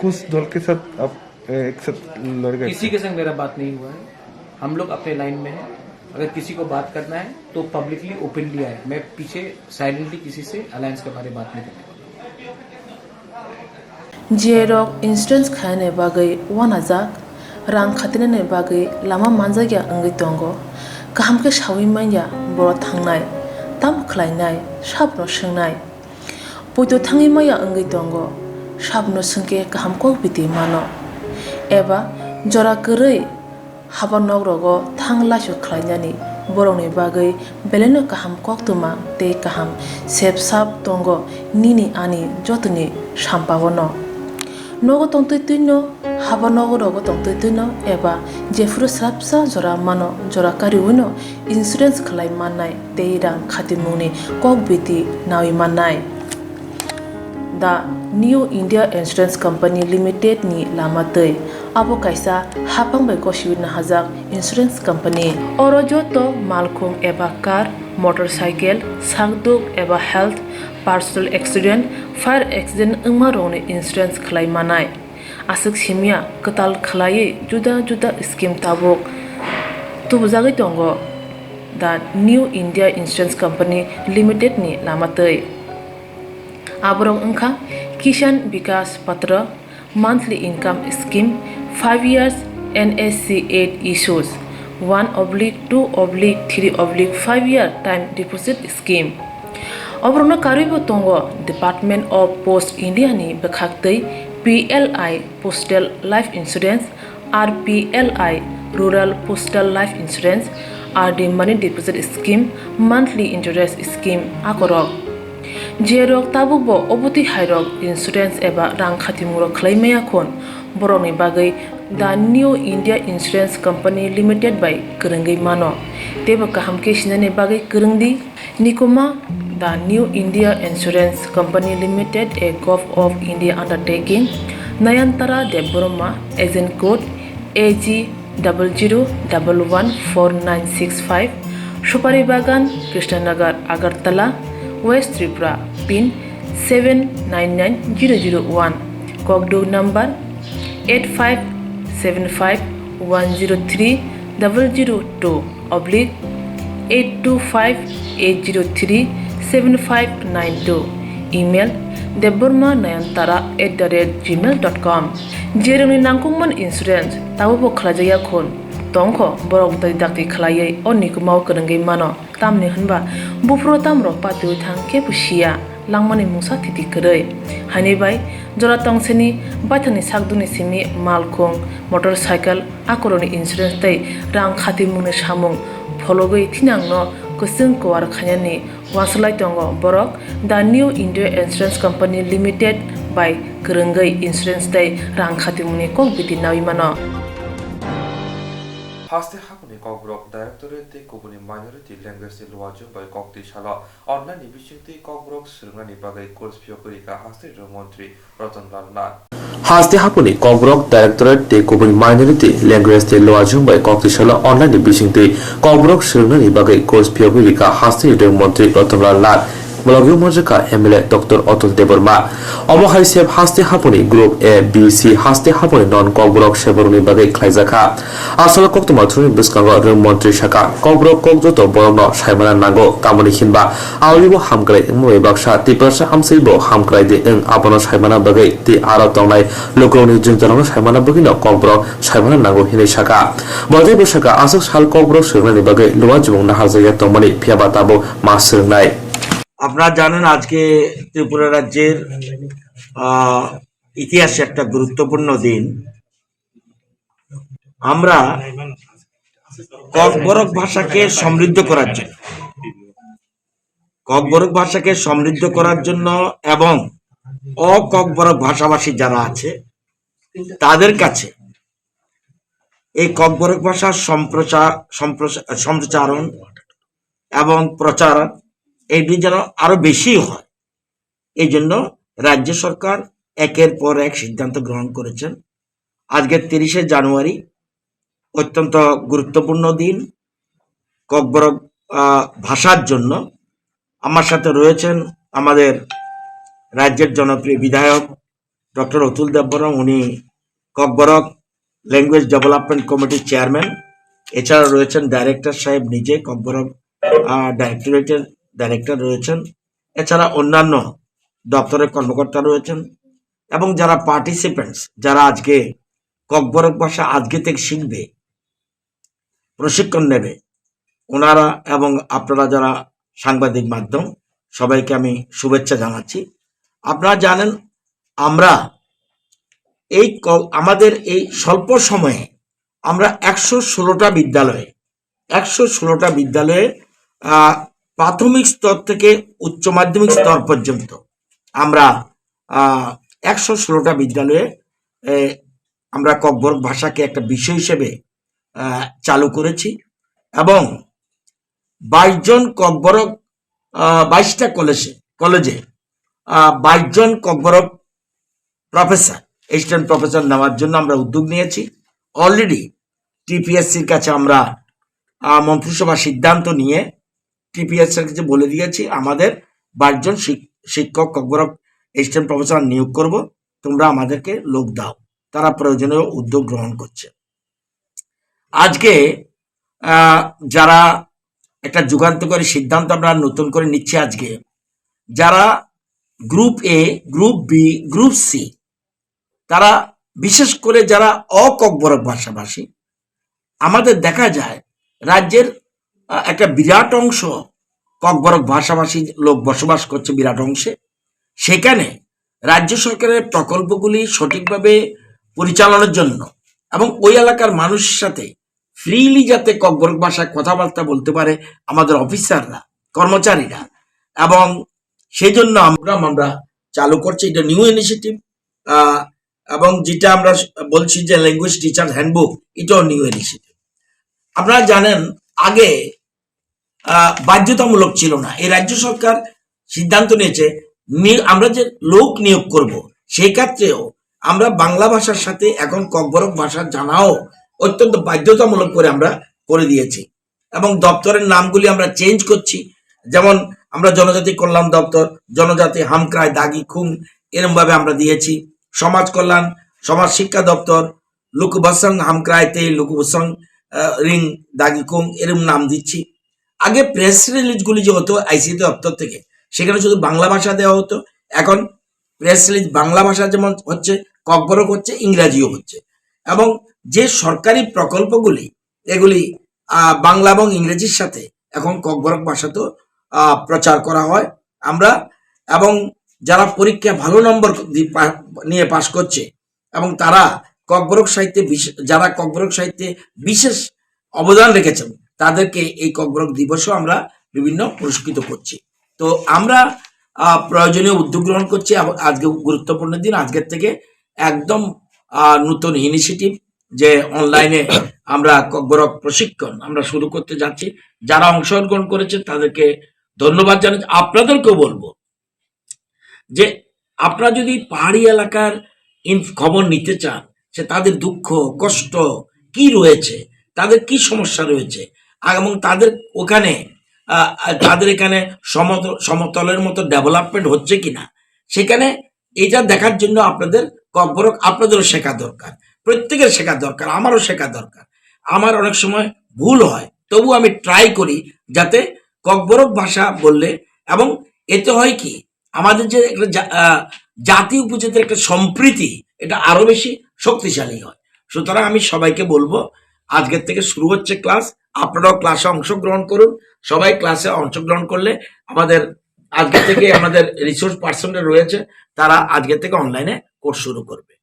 किस दल के साथ आप अ, एक साथ लड़ेगा? किसी के संग मेरा बात नहीं हुआ है। हम लोग अपने लाइन में हैं। अगर किसी को बात करना है तो पब्लिकली ओपनली आए। मैं पीछे साइलेंटली किसी से अलायंस के बारे में बात नहीं करने वाला। Jerok insurance khainani bagwi uanajak, rang khatinani bagwi lama manjakya wngwi tongo, kaham khe saui manya boro thangnai, tamo khlainai, sabono swngnai. Poito thangwi manya wngwi tongo, sabono swngkhe kaham kok biti mano. Eba jora kwrwi haba nok rogo thang laisu khlainani borokni bagwi belaino kaham koktwma tei kaham sep sap tongo nini ani jotoni sampaono. Nogo tongtwi twino, haba nogo rogo tongtwi twino eba jephuru swrapsa jora mano, jora kariwino insurance khlai mannai tei rang khatimungni kok biti nawi mannai. The New India Insurance Company Limited ni lama twi. Abo kaisa haphang bai gosiwi nahajak insurance company. Oro joto malkhung eba car, motorcycle, sakduk eba health, personal accident, fire accident wngma rokni insurance khlai manai. Aswk simya kwtal khlaiwi juda juda scheme tabuk tubujagwi tongo. The New India Insurance Company Limited ni lama twi. Aborok wngkha Kisan Vikas Patra, monthly income scheme, five years N S C eight issues, one oblique two oblique three oblique five year time deposit scheme. Oborokno karwibo tongo Department of Post India ni bwkhaktwi P L I Postal Life Insurance, R P L I Rural Postal Life Insurance, R D Money Deposit Scheme, Monthly Interest Scheme akorok. Jerok tabukbo obotwi hairok insurance eba rang khatimungrok khlai maya khon, borokni bagwi The New India Insurance Company Limited bai kwrwngwi mano. Teibo kaham khe sinani bagwi kwrwngdi. Nikuma, The New India Insurance Company Limited, a Govt of India undertaking, Nayantara Debbarma, Agent Code A G double zero double one four nine six five, Supari Bagan, Krishnanagar, Agartala, West Tripura, pin seven nine nine zero zero one, Kokduk number eight five seven five one zero three double zero two oblique eight two five eight zero three seven five nine two, email debbarma nayantara at the rate gmail dot com. Jerokni nangkukmani insurance tabukbo khlaijakya khun tongkho, borok dai dakti khlaiwi o nikumao kwrwngwi mano. Tamni hwnba buphuru tamrok patiwi thang khe bo siya. langmani mungsa thiti kwrwi. Haini bai jora tongsini baithangni sakduni simi malkhung, motorcycle, akoroni insurance tei rang khatimungni samung phologwi thinangno kwchwng kuar khainani wanswlai tongo borok The New India Insurance Company Limited bai kwrwngwi insurance tei rang khatimungni kok biti naui mano. Haste hapuni Kokborok Directorate tei kubuni Minority Language tei Luajwng bai kok twi salo online ni bisingtwi Kokborok swrwngnani bagwi course phiyogwi rikha haste rwng montri Ratan Lal Nath. Haste hapuni Kokborok Directorate tei kubuni Minority Language tei Luajwng bai kok twi salo online ni bisingtwi Kokborok swrwngnani bagwi course phiyogwi rikha haste rwng montri Ratan Lal Nath. Bologyo Mojeka M L A Doctor Atul Debbarma. Omo hai se haste hapuni Group A, B, C haste hapuni non Kokborok seborokni bagwi khlaijakha. Asolo koktwma thuruni bwskango rwng montri saka, Kokborok kok joto borokno saimana nango, tamoni hinba aolibo hamkrai wngma bai baksa Tiprasa amchaibo hamkrai di wng abono saimana bagwi tei aro tongnai lukurokni jwngjwlrokno saimana bagwino Kokborok saimana nango hinwi saka. Bo tei bwsaka aswk sal Kokborok swrwngnani bagwi luajwng naharjakya tongmani phiyaba tabuk ma swrwngnai. আপনারা জানেন আজকে ত্রিপুরা রাজ্যের আহ, ইতিহাসে একটা গুরুত্বপূর্ণ দিন। আমরা ককবরক ভাষাকে সমৃদ্ধ করার জন্য ককবরক ভাষাকে সমৃদ্ধ করার জন্য এবং অককবরক ভাষাভাষী যারা আছে তাদের কাছে এই ককবরক ভাষার সম্প্রচার সম্প্রচার সম্প্রচারণ এবং প্রচার এটি যেন আরো বেশি হয়, এই জন্য রাজ্য সরকার একের পর এক সিদ্ধান্ত গ্রহণ করেছেন। আজকে তিরিশে জানুয়ারি অত্যন্ত গুরুত্বপূর্ণ দিন ককবরক আহ, ভাষার জন্য। আমার সাথে রয়েছেন আমাদের রাজ্যের জনপ্রিয় বিধায়ক ডক্টর অতুল দেববর্মা, উনি ককবরক ল্যাঙ্গুয়েজ ডেভেলপমেন্ট কমিটির চেয়ারম্যান। এছাড়া রয়েছেন ডাইরেক্টর সাহেব নিজে, ককবরক আহ, ডাইরেক্টরেটের ডাইরেক্টর রয়েছেন। এছাড়া অন্যান্য দপ্তরের কর্মকর্তা রয়েছেন এবং যারা পার্টিসিপেন্টস, যারা আজকে ককবরক ভাষা আজকে থেকে শিখবে, প্রশিক্ষণ নেবে, ওনারা এবং আপনারা যারা সাংবাদিক মাধ্যম, সবাইকে আমি শুভেচ্ছা জানাচ্ছি। আপনারা জানেন, আমরা এই ক- আমাদের এই স্বল্প সময়ে আমরা একশো ষোলোটা বিদ্যালয়ে একশো ষোলোটা বিদ্যালয়ে আহ, প্রাথমিক স্তর থেকে উচ্চ মাধ্যমিক স্তর পর্যন্ত আমরা আহ, একশো ষোলোটা বিদ্যালয়ে এ, আমরা ককবরক ভাষাকে একটা বিষয় হিসেবে আহ, চালু করেছি এবং বাইশ জন ককবরক আহ, বাইশটা কলেজে কলেজে আহ, বাইশ জন ককবরক প্রফেসর, অ্যাসিস্ট্যান্ট প্রফেসর নেওয়ার জন্য আমরা উদ্যোগ নিয়েছি। অলরেডি টিপিএসসির কাছে আমরা আহ, মন্ত্রিসভা সিদ্ধান্ত নিয়ে টিপিএসসির কাছে বলে দিয়েছি, আমাদের বাইশ জন শিক- শিক্ষক ককবরক অ্যাসিস্ট্যান্ট প্রফেসর নিয়োগ করব, তোমরা আমাদেরকে লোক দাও। তারা প্রয়োজনীয় উদ্যোগ গ্রহণ করছে। আজকে আহ, যারা একটা যুগান্তকারী সিদ্ধান্ত আমরা নতুন করে নিচ্ছি আজকে, যারা group A, group B, group C, তারা বিশেষ করে যারা অককবরক ভাষাভাষী, আমাদের দেখা যায় রাজ্যের আহ, একটা বিরাট অংশ ককবরক ভাষাভাষী লোক বসবাস করছে বিরাট অংশে। সেখানে রাজ্য সরকারের প্রকল্পগুলি সঠিকভাবে পরিচালনার জন্য এবং ওই এলাকার মানুষের সাথে ফ্রিলি যাতে ককবরক ভাষায় কথাবার্তা বলতে পারে আমাদের অফিসাররা, কর্মচারীরা, এবং সেই জন্য আমরা আমরা চালু করছি এটা নিউ ইনিশিয়েটিভ। এবং যেটা আমরা বলছি যে ল্যাঙ্গুয়েজ টিচার হ্যান্ডবুক, এটাও নিউ ইনিশিয়েটিভ। আপনারা জানেন, আগে আহ, বাধ্যতামূলক ছিল না। এই রাজ্য সরকার সিদ্ধান্ত নিয়েছে নি- আমরা যে লোক নিয়োগ করব, সেই ক্ষেত্রেও আমরা বাংলা ভাষার সাথে এখন ককবরক ভাষা জানাও অত্যন্ত বাধ্যতামূলক করে আমরা করে দিয়েছি। এবং দপ্তরের নামগুলি আমরা চেঞ্জ করছি। যেমন আমরা জনজাতি কল্যাণ দপ্তর, জনজাতি হামক্রাই দাগি খুম, এরম ভাবে আমরা দিয়েছি। সমাজ কল্যাণ, সমাজ শিক্ষা দপ্তর, লুকুবাসাং হামক্রাই তে লুকুবাসাং, আহ, রিং দাগি খুম, এরম নাম দিচ্ছি। আগে প্রেস রিলিজ গুলি যে হতো আইসিটি দপ্তর থেকে, সেখানে শুধু বাংলা ভাষা দেওয়া হতো। এখন প্রেস রিলিজ বাংলা ভাষা যেমন হচ্ছে, ককবরক হচ্ছে, ইংরাজিও হচ্ছে। এবং যে সরকারি প্রকল্পগুলি, এগুলি আহ, বাংলা এবং ইংরেজির সাথে এখন ককবরক ভাষাতেও আহ, প্রচার করা হয়। আমরা এবং যারা পরীক্ষা ভালো নম্বর দি-, পা-, নিয়ে পাশ করছে এবং তারা ককবরক সাহিত্যে বিশ-, যারা ককবরক সাহিত্যে বিশেষ অবদান রেখেছেন, তাদেরকে এই ককবরক দিবসও আমরা বিভিন্ন পুরস্কৃত করছি। তো আমরা, আহ, প্রয়োজনীয় উদ্যোগ গ্রহণ করছি। আব-, আজকে গুরুত্বপূর্ণ দিন, আজকের থেকে একদম, আহ, নতুন ইনিশিয়েটিভ যে অনলাইনে আমরা ককবরক প্রশিক্ষণ আমরা শুরু করতে যাচ্ছি। যারা অংশগ্রহণ করেছে তাদেরকে ধন্যবাদ জানাচ্ছি। আপনাদেরকেও বলবো যে আপনারা যদি পাহাড়ি এলাকার ইনফ-, খবর নিতে চান, সে তাদের দুঃখ, কষ্ট কি রয়েছে, তাদের কি সমস্যা রয়েছে, আর এবং তাদের ওখানে, আহ, আহ, তাদের এখানে সমত-, সমতলের মতো ডেভেলপমেন্ট হচ্ছে কিনা, সেখানে এটা দেখার জন্য আপনাদের ককবরক আপনাদেরও শেখা দরকার, প্রত্যেকের শেখা দরকার, আমারও শেখা দরকার। আমার অনেক সময় ভুল হয়, তবু আমি ট্রাই করি যাতে ককবরক ভাষা বললে, এবং এতে হয় কি, আমাদের যে একটা জা-, আহ, জাতি উপজাতির একটা সম্প্রীতি, এটা আরো বেশি শক্তিশালী হয়। সুতরাং আমি সবাইকে বলবো, আজকের থেকে শুরু হচ্ছে ক্লাস, আপনারাও ক্লাসে অংশগ্রহণ করুন। সবাই ক্লাসে অংশগ্রহণ করলে আমাদের আজকে থেকে আমাদের রিসোর্স পার্সন রয়েছে, তারা আজকে থেকে অনলাইনে কোর্স শুরু করবে।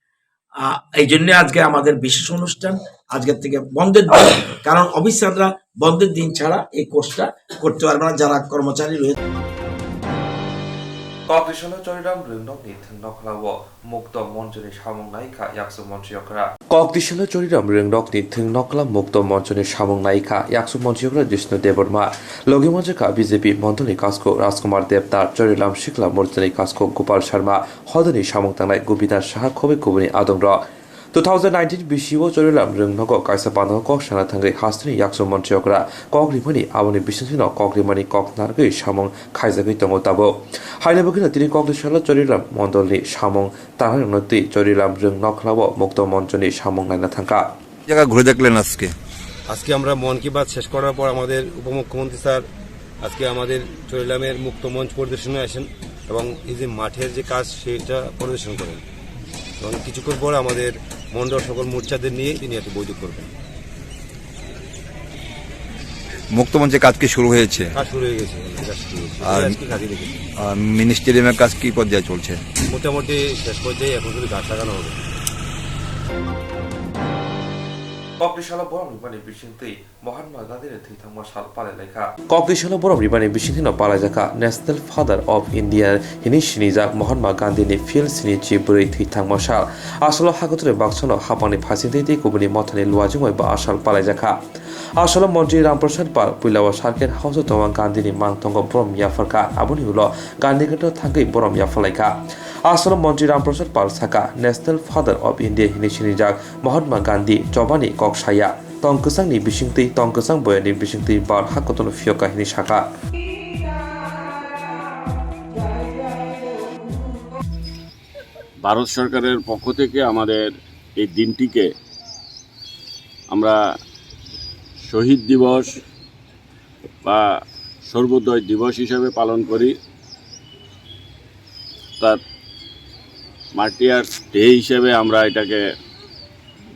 আহ, এই জন্য আজকে আমাদের বিশেষ অনুষ্ঠান, আজকের থেকে বন্ধের দিন, কারণ অফিসাররা বন্ধের দিন ছাড়া এই কোর্সটা করতে পারবে না, যারা কর্মচারী রয়েছে। Kokdisalo Choriram Rwngnokni thwng nokhlao Mukto Monchoni samung naikha Yaksu Monchiyokra. Kokdisalo Choriram Rwngnokni thwng nokla Mukto Monchoni samung naikha Yaksu Monchiyokra Jishnu Debbarma. Logi manjakha B J P Mondolni Kasko Rajkumar Debtar, Choriram Sikla Morchani Kasko Gopal Sharma, Hodani samung tangnai Gobinda Saha khobwi kubuni adongrok. Two thousand nineteen bisio Choriram Rwngnogo kaisa pandango kok sana thangwi hasteni Yaksu Monchiyokra kok rimani aboni bisingtwino kok rimani kok narwgwi samung khaijagwi tongo tabuk. Haino bagwino tini kokdisalo Choriram Mondolni samung tangnai rwngnokti Choriram Rwngnokhlao Mukto Monchoni samung naina thangkha. জায়গা ঘুরে দেখলেন আজকে? আজকে আমরা মন কি বাত শেষ করার পর আমাদের উপমুখ্যমন্ত্রী স্যার আজকে আমাদের চরিলামের মুক্ত মঞ্চ পরিদর্শনে আসেন এবং এই যে মাঠের যে কাজ সেটা পরিদর্শন করেন এবং কিছুক্ষণ পর আমাদের মণ্ডল সকল মোর্চাদের নিয়ে তিনি একটা বৈঠক করবেন। মুক্তমঞ্চে কাজ কি শুরু হয়েছে? কাজ শুরু হয়ে গেছে, কাজ শুরু হয়েছে। আর আজকে কাজে লেগেছে। আর মিনি স্টেডিয়ামের কাজ কি পর্যায়ে চলছে? মোটামুটি শেষ পর্যায়ে, এখন শুধু গাছ লাগানো হবে। Kokdisalo borok ni bani bisingtwi Mahatma Gandhi ni thwi thangma sal palai laikha. Kokdisalo borok ni bani bisingtwino palaijakha National Father of India hini sinijak Mahatma Gandhi ni field sini chi bwrwi thwi thangma sal. Asalo hakotorni baksono hapangni phasingtwi tei kubuni mothani luajwngbai bo a sal palaijakha. Asalo montri Ram Prasad Pal puilao Circuit House o tongma Gandhi ni mang tongo borom yapharkha. Aboni ulo Gandhi gate o thangwi borom yapharlaikha. Asalo montri Ram Prasad Pal sakha, National Father of India hini sinijak Mahatma Gandhi chobani kok saya. Tong kwchangni bisingtwi, tong kwchang boyarni bisingtwi bar ha kotorno phiyokha hini sakha. Bharat সরকারের পক্ষ থেকে আমাদের এই দিনটিকে আমরা শহীদ দিবস বা সর্বোদয় দিবস হিসাবে পালন করি। অর্থাৎ মার্টিয়ার্স ডে হিসেবে আমরা এটাকে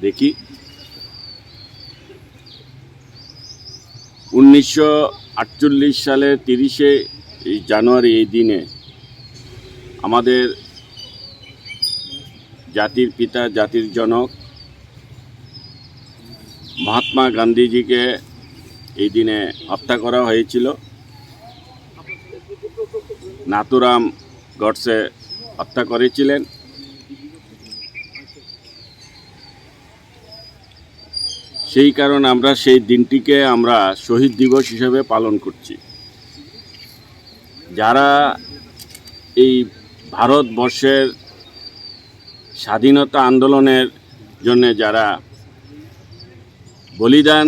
দেখি। উনিশশো আটচল্লিশ সালে তিরিশে জানুয়ারি এই দিনে আমাদের জাতির পিতা, জাতির জনক মহাত্মা গান্ধীজিকে এই দিনে হত্যা করা হয়েছিল। নাথুরাম গডসে হত্যা করেছিলেন। সেই কারণে আমরা সেই দিনটিকে আমরা শহীদ দিবস হিসেবে পালন করছি। যারা এই ভারতবর্ষের স্বাধীনতা আন্দোলনের জন্য যারা বলিদান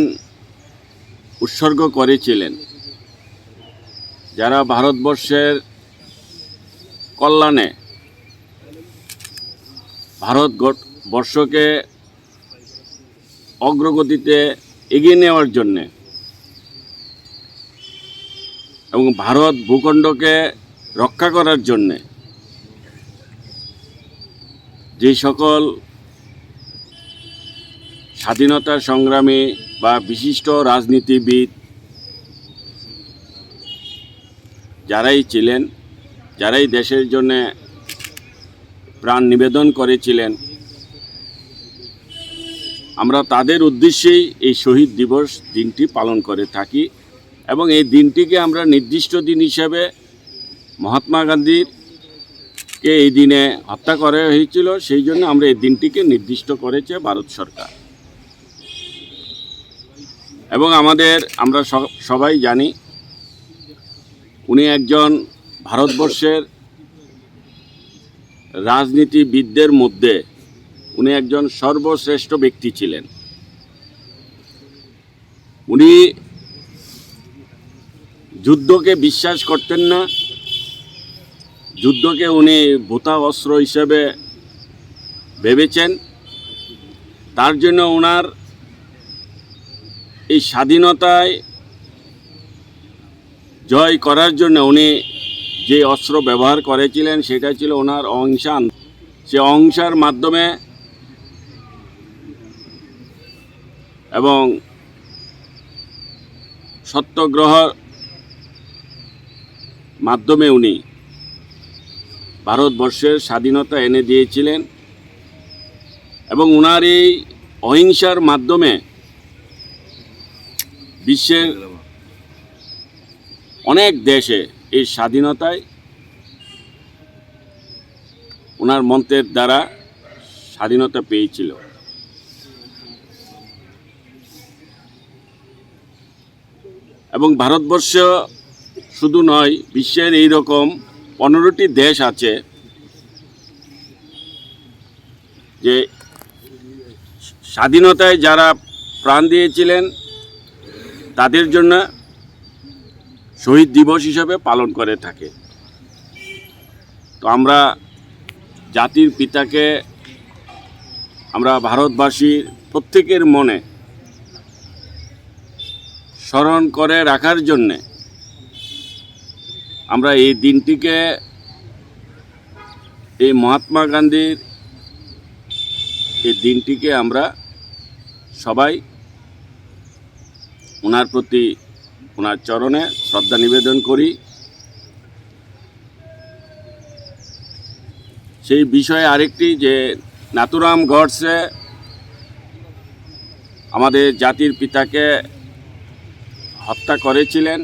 উৎসর্গ করেছিলেন, যারা ভারতবর্ষের কল্যাণে ভারত গঠ-, বর্ষকে অগ্রগতিতে এগিয়ে নেওয়ার জন্যে এবং ভারত ভূখণ্ডকে রক্ষা করার জন্যে যে সকল স্বাধীনতা সংগ্রামী বা বিশিষ্ট রাজনীতিবিদ যারাই ছিলেন, যারা এই দেশের জন্য প্রাণ নিবেদন করেছিলেন, আমরা তাদের উদ্দেশ্যেই এই শহীদ দিবস দিনটি পালন করে থাকি। এবং এই দিনটিকে আমরা নির্দিষ্ট দিন হিসাবে মহাত্মা গান্ধীর কে এই দিনে হত্যা করা হয়েছিল, সেই জন্য আমরা এই দিনটিকে নির্দিষ্ট করেছে ভারত সরকার। এবং আমাদের, আমরা স-, সবাই জানি, উনি একজন ভারতবর্ষের রাজনীতিবিদদের মধ্যে উনি একজন সর্বশ্রেষ্ঠ ব্যক্তি ছিলেন। উনি যুদ্ধকে বিশ্বাস করতেন না, যুদ্ধকে উনি ভোতা অস্ত্র হিসেবে ভেবেছেন। তার জন্য ওনার এই স্বাধীনতায় জয় করার জন্য উনি যে অস্ত্র ব্যবহার করেছিলেন, সেটা ছিল ওনার অহিংসা আন-, সে অহিংসার মাধ্যমে এবং সত্যাগ্রহর মাধ্যমে উনি ভারতবর্ষের স্বাধীনতা এনে দিয়েছিলেন। এবং ওনার এই অহিংসার মাধ্যমে বিশ্বের অনেক দেশে এই স্বাধীনতায়, ওনার মন্ত্রের দ্বারা স্বাধীনতা পেয়েছিল। এবং ভারতবর্ষ শুধু নয়, বিশ্বের এই রকম পনেরোটি দেশ আছে যে স্বাধীনতায় যারা প্রাণ দিয়েছিলেন, তাদের জন্য শহীদ দিবস হিসাবে পালন করে থাকে। তো আমরা জাতির পিতাকে, আমরা ভারতবাসীর প্রত্যেকের মনে স্মরণ করে রাখার জন্যে আমরা এই দিনটিকে, এই মহাত্মা গান্ধীর এই দিনটিকে আমরা সবাই ওনার প্রতি, ওনার চরণে শ্রদ্ধা নিবেদন করি। সেই বিষয়ে আরেকটি যে নাথুরাম গডসে আমাদের জাতির পিতাকে হত্যা করেছিলেন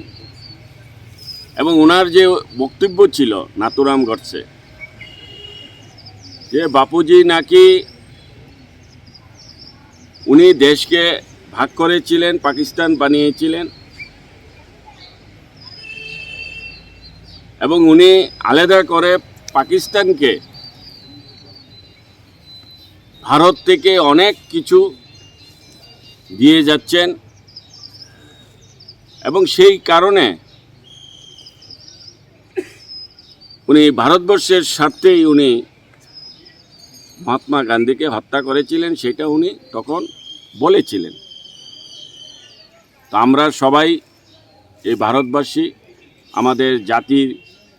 এবং ওনার যে বক্তব্য ছিল নাথুরাম গডসে, যে বাপুজি নাকি উনি দেশকে ভাগ করেছিলেন, পাকিস্তান বানিয়েছিলেন এবং উনি আলাদা করে পাকিস্তানকে ভারত থেকে অনেক কিছু দিয়ে যাচ্ছেন এবং সেই কারণে উনি ভারতবর্ষের স্বার্থেই উনি মহাত্মা গান্ধীকে হত্যা করেছিলেন, সেটা উনি তখন বলেছিলেন। তো আমরা সবাই, এই ভারতবাসী, আমাদের জাতির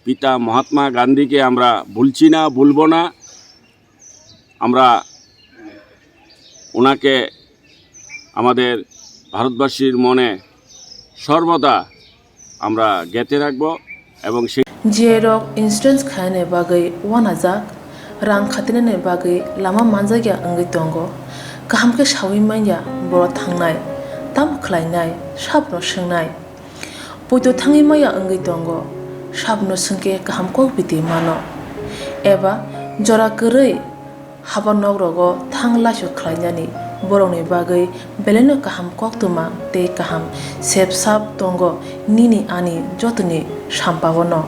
পিতা মহাত্মা গান্ধীকে আমরা ভুলছি না, ভুলব না। আমরা ওনাকে আমাদের ভারতবাসীর মনে সর্বদা আমরা গেঁথে রাখব এবং সেই J rok insurance khainani bagwi uanajak, rang khatinani bagwi lama manjakya wngwi tongo. Kaham khe saui manya borok thangnai, tamo khlainai, sabno swngnai. Poito thangwi maya wngwi tongo, sabno swngkhe kaham kok biti mano. Eba jora kwrwi haba nok rogo thang laisu khlainani borokni bagwi belaino kaham koktwma tei kaham sep sap tongo nini ani jotoni sampao no.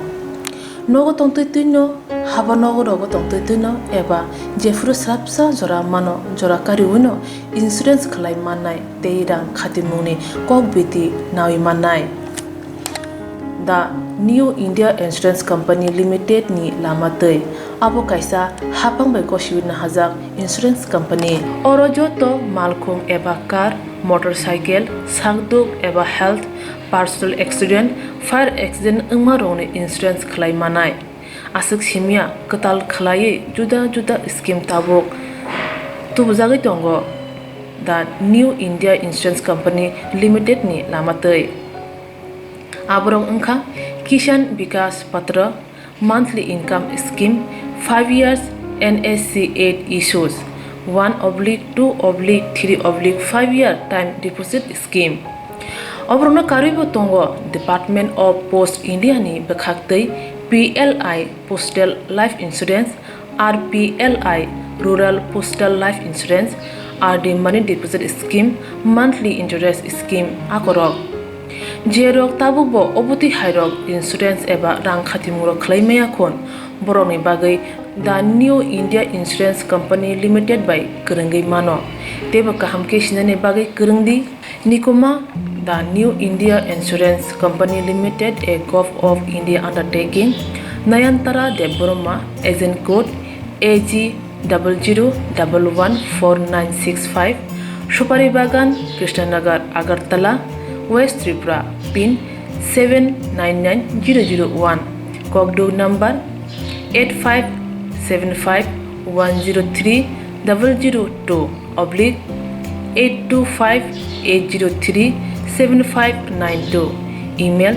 Nogo tongtwi twino, haba nogo rogo tongtwi twino eba jephuru swrapsa jora mano, jora kariwino insurance khlai mannai tei rang khatimungni kok biti naui mannai. The New India Insurance Company Limited ni lama twi. Abo kaisa haphang bai gosiwi nahajak insurance company. Oro joto malkhung eba car, motorcycle, sakduk eba health, personal accident, fire accident wngma rokni insurance khlai manai. Aswk simya kwtal khlaiwi juda juda scheme tabuk tubujagwi tongo the New India Insurance Company Limited ni lama twi. Aborok wngkha Kishan Vikas Patra, Monthly income scheme, five years N S C eight issues, one oblique two oblique three oblique five year time deposit scheme. Oborokno karwibo tongo Department of Post India ni bwkhaktwi P L I Postal Life Insurance, R P L I Rural Postal Life Insurance, R D Money Deposit Scheme, Monthly Interest Scheme akorok. Jerok tabukbo obotwi hairok insurance eba rang khatimung rok khlai maya khun, borokni bagwi The New India Insurance Company Limited bai kwrwngwi mano. Teibo kaham khe sinani bagwi kwrwng di. Nikuma, The New India Insurance Company Limited, a Govt of India undertaking, Nayantara Debbarma, agent code A G double zero double one four nine six five, Supari Bagan, Krishnanagar, Agartala, West Tripura, pin seven nine nine zero zero one, Kokduk number eight five seven five one zero three double zero two oblique eight two five eight zero three seven five nine two, email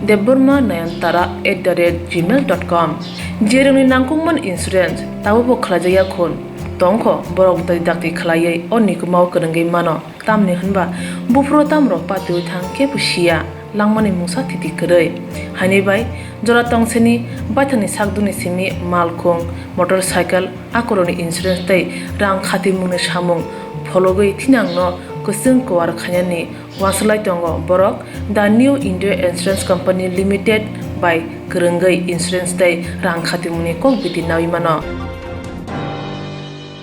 debbarma nayantara at the rate gmail dot com. Jerokni nangkukmani insurance tabukbo khlaijakya khun tongkho, borok dakti dakti khlaiwi o nikumao kwrwngwi mano. Tamni hwnba buphuru tamrok patiwi thang khe bo siya, langmani mungsa thiti kwrwi. Haini bai jora tongseni baithangni sakdukni simi malkhung, motorcycle, akorokni insurance tei rang khatimungni samung phologwi thinangno kwchwng kuar khainani uansuk lai tongo borok The New India Insurance Company Limited bai kwrwngwi insurance tei rang khatimungni kok biti naui mano.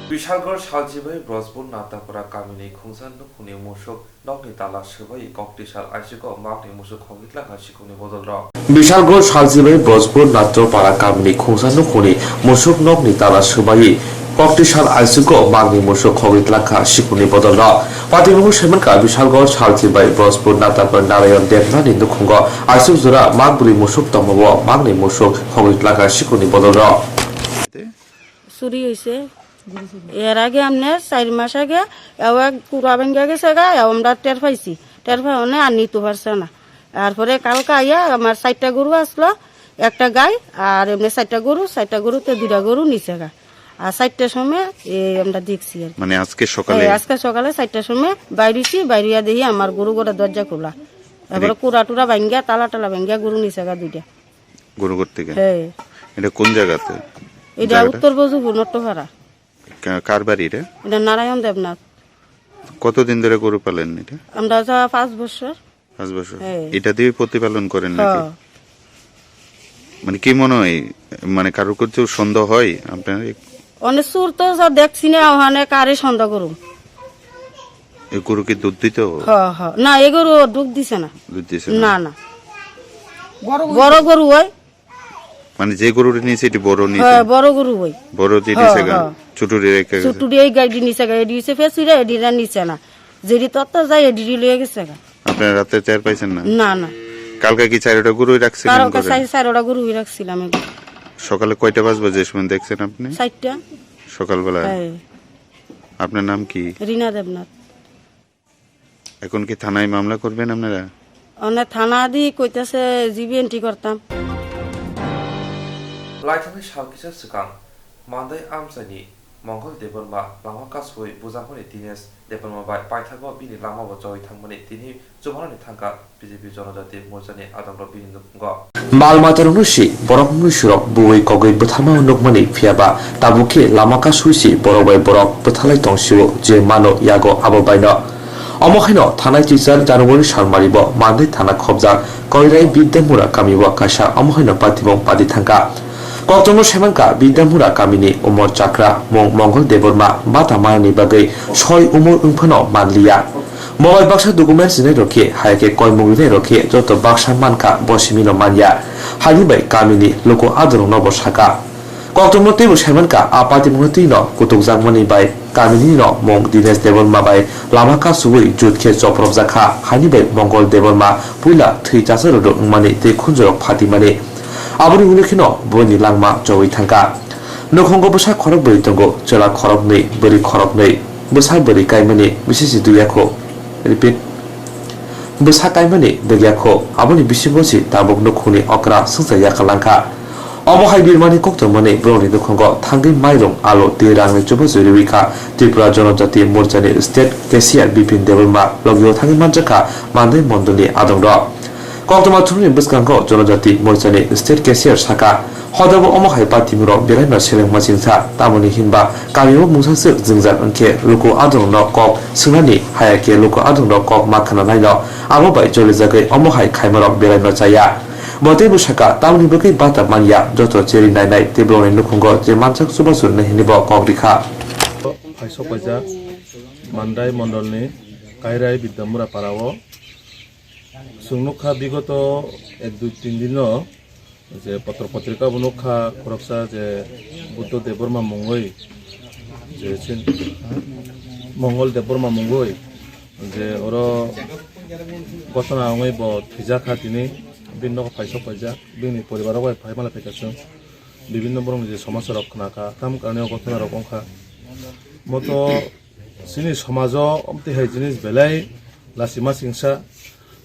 Bishalgarh Salchibai Brojpur Natapura kamini khungsa nukhungni musuk nokni tala swbai koktisal aisiko magni musuk khogwi tlangkha sikhungni bodolrok. Bishalgarh Salchibai Brojpur Natapura kamini khungsa nukhungni musuk nokni tala swbai koktisal aisiko magni musuk khogwi tlangkha sikhungni bodolrok. Patimungo saimankha Bishalgarh Salchibai Brojpur Natapura Narayan Debnathni nukhungo aisuk jora magbwrwi musuk tongmao magni musuk khogwi tlangkha sikhungni bodolrok. চুরি হয়েছে। এর আগে আপনার চার মাস আগে এও এক কুড়া ভেঙে গেছে গা, এও আমরা টের পাইছি। টের পাওয়া আর নিতে পারছে না। তারপরে কালকে আইয়া আমার চারটা গরু আসলো, একটা গাই, আর এমনি চারটা গরু, চারটা গরুতে দুইটা গরু নিছে গা। আর চারটার সময় এই আমরা দেখছি আর কি। মানে আজকে সকালে? হ্যাঁ, আজকে সকালে চারটার সময় বাইরেছি, বাইরিয়া দেখি আমার গরু গোটা দরজা খোলা। তারপরে মানে কুড়া টুড়া ভাঙ্গিয়া, তালা টালা ভাঙ্গিয়া গরু নিছে গা দুইটা। গরু করতে গেলে? হ্যাঁ। এটা কোন জায়গাতে? এটা জায়গাটা? উত্তর বজুপুর নট্টপাড়া। কা-, কার বাড়ি এটা? এটা নারায়ণ দেবনাথ। কতদিন ধরে গরু পালেন এটা? আমরা যা পাঁচ বছর। পাঁচ বছর? হ্যাঁ। এটা দিয়ে প্রতিপালন করেন নাকি? হ্যাঁ। মানে কি মনে হয়, মানে কারোর কিছু সন্দেহ হয় আপনার? অনেক চুর তো যা দেখছি না, ওখানে কারে সন্দেহ করুম? এই গরু কি দুধ দিত? হ, হ। না, এই গরু দুধ দিছে না। দুধ দিছে না? না, না। বড় গরু ওই। মানে যে গরুটা নিয়েছে, এটি বড় নিয়েছে? হ্যাঁ, বড় গরু ওই। বড় যে হ্যাঁ, নিয়েছে গা? হ্যাঁ। ছোটটি রেখে গেছে? ছোটটি এই গাড়ি নিছে গা, এডি হইছে ফেসুরে, এডি রা নিছে না। যেডি তত্ত্ব যায়, এডি লয়ে গেছে গা। আপনারা রাতে টের পাইছেন না? না, না। কালকে কি চারোটা গরুই রাখছিলেন কারো ঘরে? কাছে চারোটা গরুই রাখছিলাম এবার। সকালে কয়টা বাজবে যে সময় দেখছেন আপনি? চারটা। সকালবেলা? হ্যাঁ। আপনার নাম কি? রিনা দেবনাথ। এখন কি থানায় মামলা করবেন আপনারা? অনে থানা দি কইতাছে জিবি এন্ট্রি করতাম। Laithani sal kisa swkang, Mandai amchaini Mongol Debbarma lama kasui bujakmani Dinesh Debbarma bai paithago bini lamabo choi thangmani tini chubanani thangkha. B J P Jonojati Morchani adongrok bini nukhungo. Mal matarokno si, borok mnuisurok buwi kogwi bwtharma nukmani, phiyaba tabuk khe lama kasui si borok bai borok bwtharlai tongsio, je mano yago abo baino. Omo haino thanai teacher January salmari bo Mandai thana khobjak Koirai Bidyamura kamio kaisa omo haino patimung padi thangkha. Koktwmno saimankha Bidyamura kamini Umor Chakra, mung Mongol Debbarma, bata manani bagwi soi umor wngphano manliya. Mobile baksa documents rinairok khe, hai khe koimung rinairok khe joto baksa mankha, bo simino manya. Haini bai kamini luku adorokno bo sakha. Koktwmno teibo saimankha, a patimungno twino kutukjakmani bai kaminino mung Dinesh Debbarma bai lama kasui jut khe chopropjakha. Haini bai Mongol Debbarma puila thwi chasarok wngmani tei khunjurok phatimani. Aboni ulo kheno boini langma chowi thangkha. Nukhungo bwsa khorokbrwi tongo, chwla khoroknwi, bwrwi khoroknwi. Bwsa bwrwi kaimani bisingsi duyakho. Repeat. Bwsa kaimani duyakho. Aboni bisingo si tabuk nukhungni okra swngchar yakalangkha. Omo hai birmani koktwmani borokni nukhango thangwi mairung, alu tei rangni chubachu riwi kha. Tripura Jonojati Morchani State Cashier Bipin Debbarma logio thangwi manjakha Mandai Mondolni adongrok. Koktwma thumni bwskango Jonojati Morchani State Cashier sakha, hodabo omo hai patimungrok belaino selengma chingsa, tamoni hinba kamio mungsaswk jwngjal wngkhe luku adongrokno kok swngnani, hayakhe luku adongrok kok ma khnanaino abo bai cholijagwi omo hai khaimarok belaino chaya. Bo teibo sakha, tamoni bagwi bata manya, joto cheri nainai tei borokni nukhungo je mansak chubachu rwnai hinwi bo kok rikha. Phaisok paijak Mandai Mondolni Kairai Bidyamura Parao. Chwng nukha bigoto ek dui tin dino je potro potrika bo nukha khoroksa je Buddho Debbarma mungwi je chin-, Mongol Debbarma mungwi je oro gotona wngwi bo thwijakha tini bini nogo phaisok paijak. Bini poribar rok bai phai mala phaikha chwng. Bibinno borokni je somosa rok khna kha, tam karne o gotona rok wng kha. Moto chini somajo amtwi hai jinis belai lachima singsa,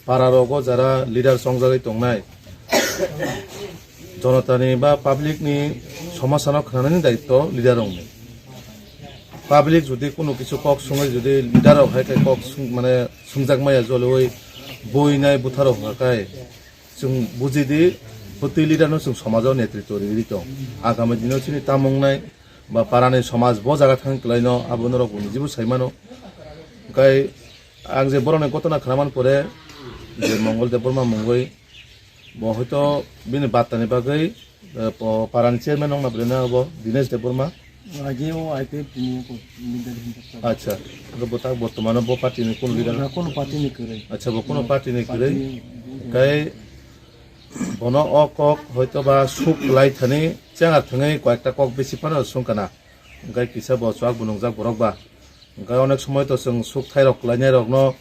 para rogo jara leader chongjagwi tongnai, jonotani ba public ni somosa no khnanani daitto leader rokni. Public jodi kuno kisu kok sungwi jodi leader rok hai khe kok sung-, mane sungjak maya joloi bui nai butharok hwnkha khe, chwng buji di, bwtwi leader no chwng somajo netritwo rwgwi tong. Agami dino chini tamung nai ba parani somaj bo jaga thang kwlaino abo norok bo nijibo sai mano. Hwnkhe ang je borokni gotona khna man pore je Mongol Debbarma mungwi bo hoito bini batani bagwi, eh, po-, parani chairman wngna belai no abo Dinesh Debbarma. Agi o I P F ni ko leader hinwi. Acha, bo tak bortomano bo party ni kun leader? Na, kono party ni kwrwi. Acha, bo kono party ni kwrwi. Party ni. Kai bono o kok hoito ba suk lai thani chenga thangwi koyekta kok bisi phano sung kana. Hwnkhe kisa bo chuak bo nungjak borok ba. Hwnkhe onek somoi to chwng suk thairok kwlainairokno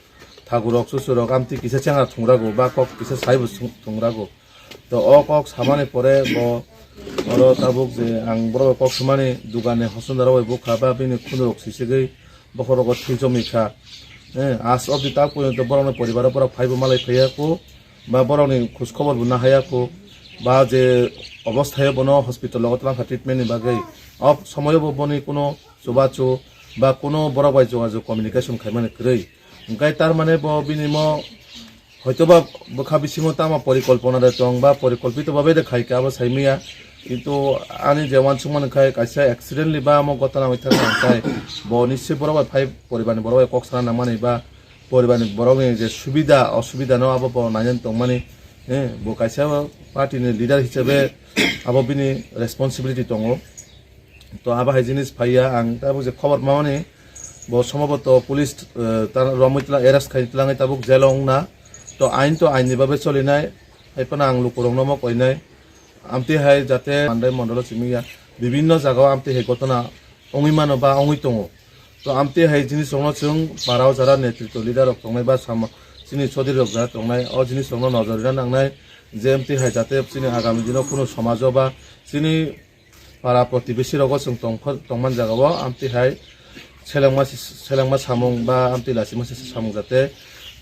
thagurok chuchurok amtwi kisa chenga thungrago ba kok kisa saibo sung-, thungrago. To o kok samani pore bo oro tabuk je ang borok bai kok samani dugan ni hosonda rok bai bukha ba bini khunurok sisegwi bokhorok o thwi chomwi kha. Eh, as of the tak porjonto borokni poribar o borok phaibo malai phaiya kho ba borokni khoj khobor bo nahaiya kho ba je obosthayo bono hospital o twlang kha treatment ni bagwi. O somoyo bo boni kuno chubachu ba kuno borok bai jogajog communication khaimani kwrwi. Hwnkhe tar mane bo bini mo hoitoba bwkha bisingo tamo porikolpona de tong ba porikolpito babe de khai khe abo sai manya. Kintu ani je uansukmani khai kaisa accidentally ba amo gotana wngwi thangkha hwnkhe bo nischoi borok bai phai poribarni borok bai kok sana nangmani ba poribarni borokni je subida osubida no abo bo nainani tongmani, eh, bo kaisa party ni leader hisabe abo bini responsibility tongo. To abo hai jinis phaiya ang tabuk je khobor mamani bo somboboto police, eh, ta romwi tla arrest khai tlangwi tabuk jail o wngna. To ain to ain ni bagwi cholinai, hai phano ang lukurokno omo koinai. Amtwi hai jate Mandai mondolo simi ya bibinno jagao amtwi hai gotona wngwi mano ba wngwi tongo. To amtwi hai jinis rokno chwng parao jara netritwo leader rok tongnai ba sama chini chodri rok jara tongnai o jinis rokno nojor rina nangnai je amtwi hai jate chini agami dino kunu somajo ba chini para protibesi rogo chwng tongkha, tongman jagao amtwi hai selengma si-, selengma samung ba amtwi lachima si samung jate,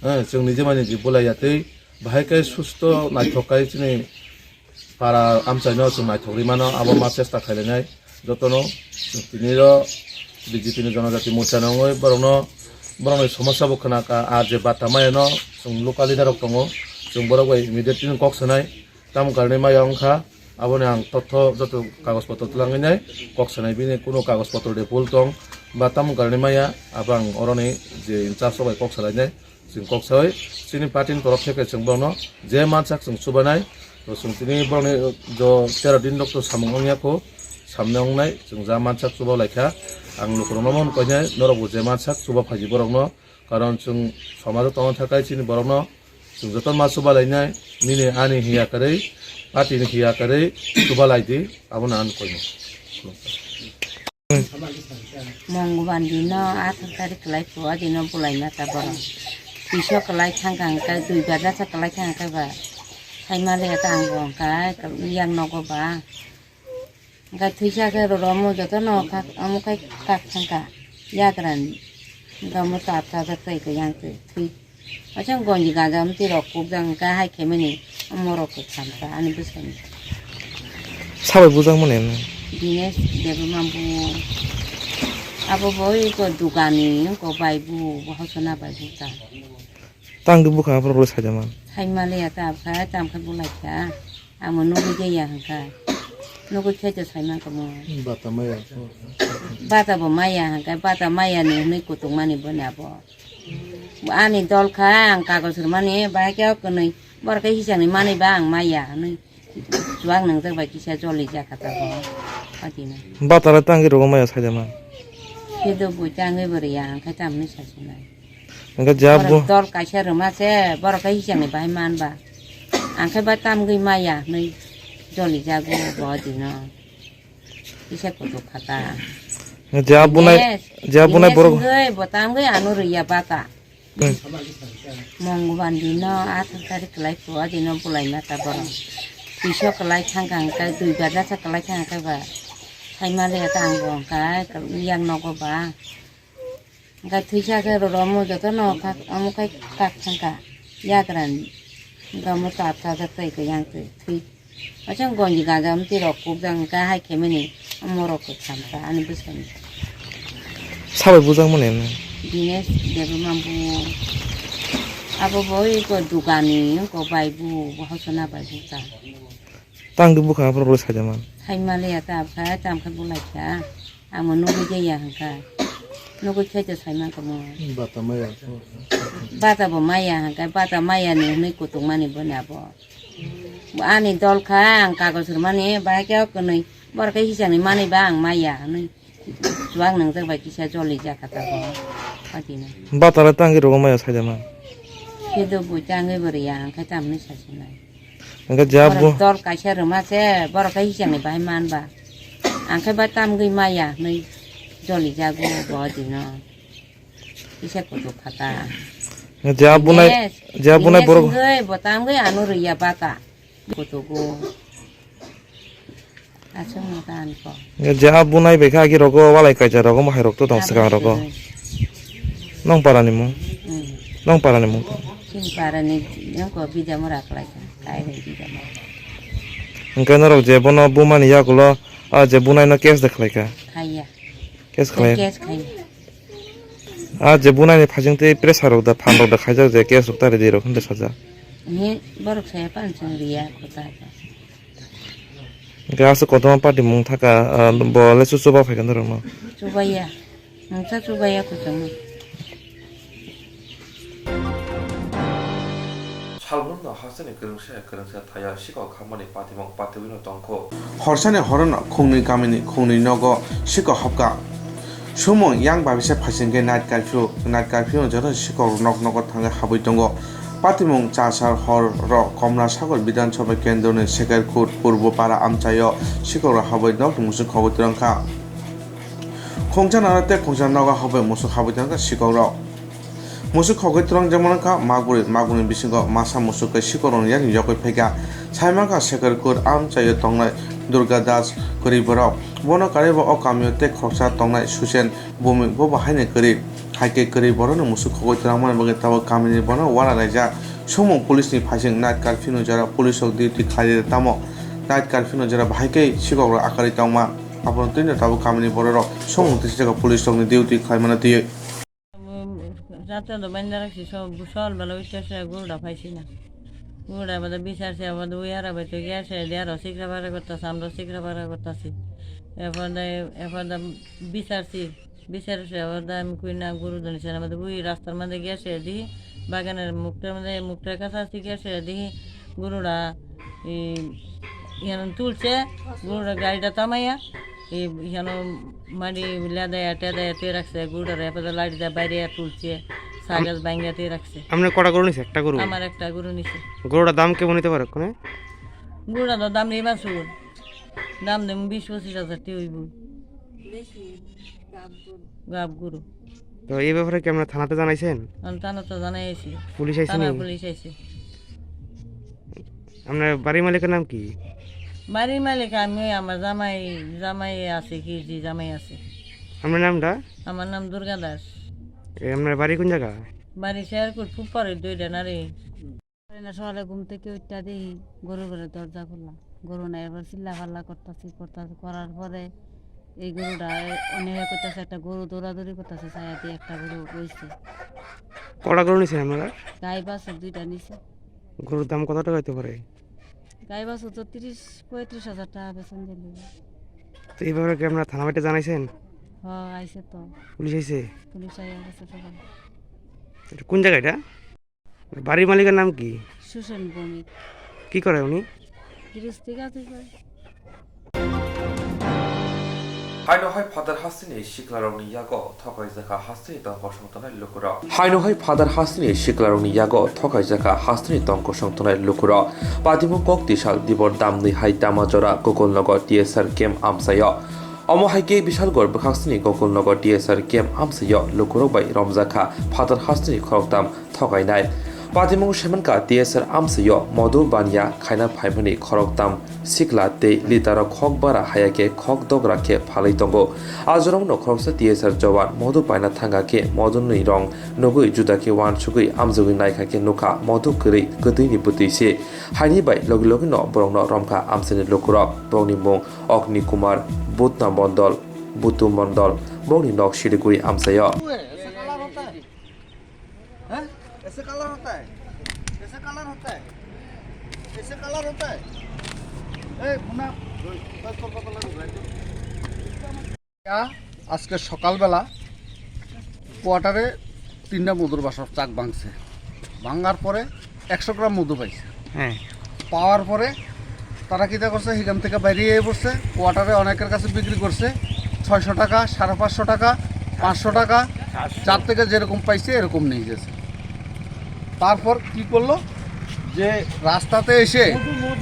eh, chwng nijemani je bulai ya tei bahai khe susto naithok kai chini para amchaino chwng naithok ri mano, abo ma chesta khailainai jotono. Chwng tini ro B J P ni Jonojati Morcha no wngwi borokno, borokni somosa bo khna kha, ar je bata maya no chwng local leader rok tongo, chwng borok bai immediately kok sanai. Tamo karni maya wngkha, aboni ang totho joto kagoj potro twlangwi nai, kok sanai bini kuno kagoj potro de bul tong ba tamo karni maya, abo ang oroni je in charge rok bai kok salainai, chwng kok sawi chini party ni torop theke chwng bono je mansak chwng chubanai, to chwng tini borokni jo tero din rok to samung wngya kho, samne wngnai chwng ja mansak chuba laikha, ang lukurokno mon koinai norok bo je mansak chuba phaidi borokno, karon chwng somajo tongna thakai chini borokno chwng joto ma chuba lainai, nini ani hiya kwrwi, party ni hiya kwrwi chuba lai di, abono ang koinai. Mongobandi no athar tarik kwlai phu, o dino bulai mata borok. Puisa kwlai thangkha hwnkhe, dui bar jasa kwlai thangkha ba. Khai maliya ta ang bo hwnkhe, yang nogo ba. Hwnkhe thwisa khe roro omo jotono kak, omo khai kak thangkha. Yagrani. Hwnkhe omo ta ta ta twi khe yang twi thwi. Aswk gonji ganja omo twi rok kukjak hwnkhe hai khe mani omo rok khe khamkha ani bwskango. Sabai bujak mani ano. Dinesh Debbarma bu. Abo bo iko dugani, iko bai bu, bo hosona bai bu ta. Tang di bukha aphuru bwlai saida man. Sai maliya ta abkha, tam khe bulai kha. Amo nugui jaya hangkha. Nugui khe to sai man kamo. Bata maya. Bata bo maya hangkha, bata maya ni hwnwi kutung mani bo ni abo. Ani dol kha, ang kagoj rwmani, bahai khe o kwnwi, borok khe hisani manwi ba ang maya hwnwi chuwak nwngjak bai kisa jolijak kha tabuk. Patino. Batala tangwi rogo maya saida man. Khe do bo tangwi bo riya, ang khe tamni sasinai. Hwnkhe je borok abo dol kaisa rwma se, borok khe hisani bahai man ba. Ang khe ba tamgwi maya hwnwi jolijago bo dino. Kisa kutuk kha ta. Je abunai, yes. Je abunai borok. Yes, wngwi bo tamgwi ano rwya bata. Hmm. Mongobandi no athar tarik kwlai phuo, adino bulai mata borok. Twiso kwlai thangkha hwnkhe, dui bar jasa kwlai thangkha ba. Sai maliya ta ang bo hwnkhe, yang nogo ba. Hwnkhe thwisa khe rwrwmo jotono kak, omo khai kak thangkha. Yagrani. Hwnkhe omo ta, ta, ta, tei kwchang twi, thwi. Aswk gonji ganja mtwi rok kukjak hwnkhe hai khaimani omo rok kwtham kha ani bwskango. Sabai bujak mani ano. Dinesh Debbarma bu. Abo bo iko dugani, iko bai bu, bo hosona bai bu ta. Tang di bukha aphuru bwlai saida man. Sai maliya ta abkha, tam khe bulai kha. Amo nugui jaya hangkha. Nugui khe to sai man kamo. Bata maya. Bata bo maya hangkha, bata maya ni hwnwi kutung mani bo ni abo. Ani dol kha, ang kagoj rwmani, bahai khe o kwnwi, borok khe hisani manwi ba ang maya hwnwi chuwak nwngjak bai kisa jolijak kha tabuk. Patino. Batala tangwi rogo maya saida man. Khe do bo tangwi bo riya, ang khe tamni sasinai. Hwnkhe je abo borok dol kaisa rwma se, borok khe hisani bahai man ba. Ang khe ba tamgwi maya hwnwi jolijago bo dino. Kisa kutuk kha ta. Je abunai, yes. Je abunai dinesh borok. Wngwi bo tamgwi ano rwya bata. Kutugo. Aswk no ta ani ko. Je abunai bai kha agi rogo walai kaisa rogo, mohai rok to tong swkang rogo. Nong para ni mung? Hmm. Nong para ni mung? Chini para ni, nong ko Bidamura kwlai kha. Kai bai Bidamura. Hwnkhe norok je bono buma ni yagulo, a je bunai no case de khlai kha? Khaiya. Case khlai. Case khaiya. A je bunai ni phasing tei pressure rok da, phan rok da khaijak je case rok ta ready rok hinwi sajak. Ni borok saya pan chwng riya kota ka. Hwnkhe aswk kotorma party mung thaka, ah, bo le chuchuba phaikha norokno. Chubaya. Mungsa chubaya kuchung. Salbrum no hasteni kwrwngsa kwrwngsa thaya sikok hamani patimung patiwino tongkho. Horsani horono khungnwi kamini khungnwi nogo sikok hapkha. Sumung yang babisa phaisingkhe night curfew, night curfew no joto sikok nok nogo thangwi habwi tongo. Patimung chasar hor ro Komla Sagar Bidhan Sabha Kendro ni Sekerkut Purbo Para amchaio sikok rok habwi nok musuk khogwi twrwngkha. Khungsa naro tei khungsa nogo habwi musuk habwi twrwngkha sikok rok. Musuk khogwi twrwng jemon wngkha maguri, maguni bisingo masa musuk khe sikok rokni yakni yokwi phaikha. Saimankha Sekerkut amchaio tongnai Durga Das kwrwi borok. Bono karwi bo o kamio tei khoroksa tongnai Susen Bhumik, bo bo haino kwrwi. Hai khe kwrwi borokno musuk khogwi twrwngmani bagwi tabuk kamini bono uana laijak. Sumung police ni phaising night curfew no jora police rok duty khlai tamo night curfew no jora bahai khe sikok rok akarwi tongma. Abono twino tabuk kamini borok rok sumung twi sijak police rok ni duty khlai mano twiwi. Jatro do bandar si so busol bala ucha se gurda phaisina. Gurda bada bisar se bada uyara bai to gya se diaro sikra bara gotta samro sikra bara gotta si. Epada epada bisar si. Bichar se abo da ami kui na guru doni se na made bui rastar made gya se di bagana mukta made mukta kasa si gya se di guru da i yan tul se guru da gari da tamaya i yan madi leda ya teda ya terak se guru da re pada lari da baire ya tul se sagal bangya terak se. Amne kora guru nise ekta guru? Amar ekta guru nise. Guru da dam kemon ite pare kone? Guru da dam ni ba su dam de bis pochis hajar te oibo. Gap guru. তো এই ব্যাপারে কি আপনারা থানাতে জানাইছেন? আমি থানাতে জানাই আইছি। পুলিশ আইছে থানা নি? পুলিশ আইছে। আপনার বাড়ির মালিকের নাম কি? বাড়ির মালিক আমি, আমার জামাই, জামাই আছে কি, জি জামাই আছে। আপনার নামটা? আমার নাম দুর্গা দাস। এ, আপনার বাড়ি কোন জায়গা? বাড়ি শেয়ারকুট, ফুটপাড়ে দুইটা নারী। না সকালে ঘুম থেকে উঠতে দেখি গরু ঘরে দরজা খোলা। গরু নাই, এবার চিল্লা ফাল্লা করতাছি, করতাছি, করার পরে এই গরুটা অনেকে করতেছে, একটা গরু দৌড়াদৌড়ি করতেছে, ছায়া দিয়ে একটা গরু বইছে। কটা গরু নিছেন আপনারা? গাই বাছুর দুইটা নিছে। গরুর দাম কত টাকা হইতে পারে? গাই বাছুর তো তিরিশ পঁয়ত্রিশ হাজার টাকা বেচন দিল। তো এই ব্যাপারে কি আপনারা থানা বাড়িতে জানাইছেন? হ, আইছে তো। পুলিশ আইছে? পুলিশ আইয়া গেছে তখন। এটা কোন জায়গা এটা? বাড়ির মালিকের নাম কি? সুশান্ত ভৌমিক। কি করে উনি? গৃহস্থী কাজ করে। Haino hai phadar hasteni siklarokni yago thokaijak kha hasteni tongkosong tongnai lukurok. Haino hai phadar hasteni siklarokni yago thokaijak kha hasteni tongkosong tongnai lukurok. Patimung kok tisal dibor damni hai Damajora Gokulnogo T S R camp amsaio. Omo hai khe Bishalgarh bwkhaksni Gokulnogo T S R camp amsaio lukurok bai romjak kha phadar hasteni khoroktham thokainai. Patimung semenkha T S R amsaio modu baniya khaina phaimani khoroktham sikla tei litaro khok bara haya khe khok dogra khe phalwi tongo. Ajorokno khoroksa T S R jowan modu paina thangkha khe moduni rong nugwi juda khe uansugwi amjogwi naikha khe nukha modu kwrwi kwtwini bwtwi se. Haini bai logi logino borokno romkha amchaini lukurok. Borokni mung Ogni Kumar, Butna Mondol, Butu Mondol, borokni nok Siliguri amchaio. ऐसे कलर होता है? ऐसे कलर होता है? ऐसे कलर होता है? ए, मुन्ना, दस रुपये कलर होता है। আজকে সকালবেলা কোয়ার্টারে তিনটা মধুর বাসা চাক ভাঙছে। ভাঙার পরে একশো গ্রাম মধু পাইছে। হ্যাঁ। পাওয়ার পরে তারা কিতা করছে, সেখান থেকে বাইরে এসে পড়ছে, কোয়ার্টারে অনেকের কাছে বিক্রি করছে ছয়শো টাকা, সাড়ে পাঁচশো টাকা, পাঁচশো টাকা, যার থেকে যেরকম পাইছে এরকম নিয়ে গেছে। তারপর কি করলো, যে রাস্তাতে এসে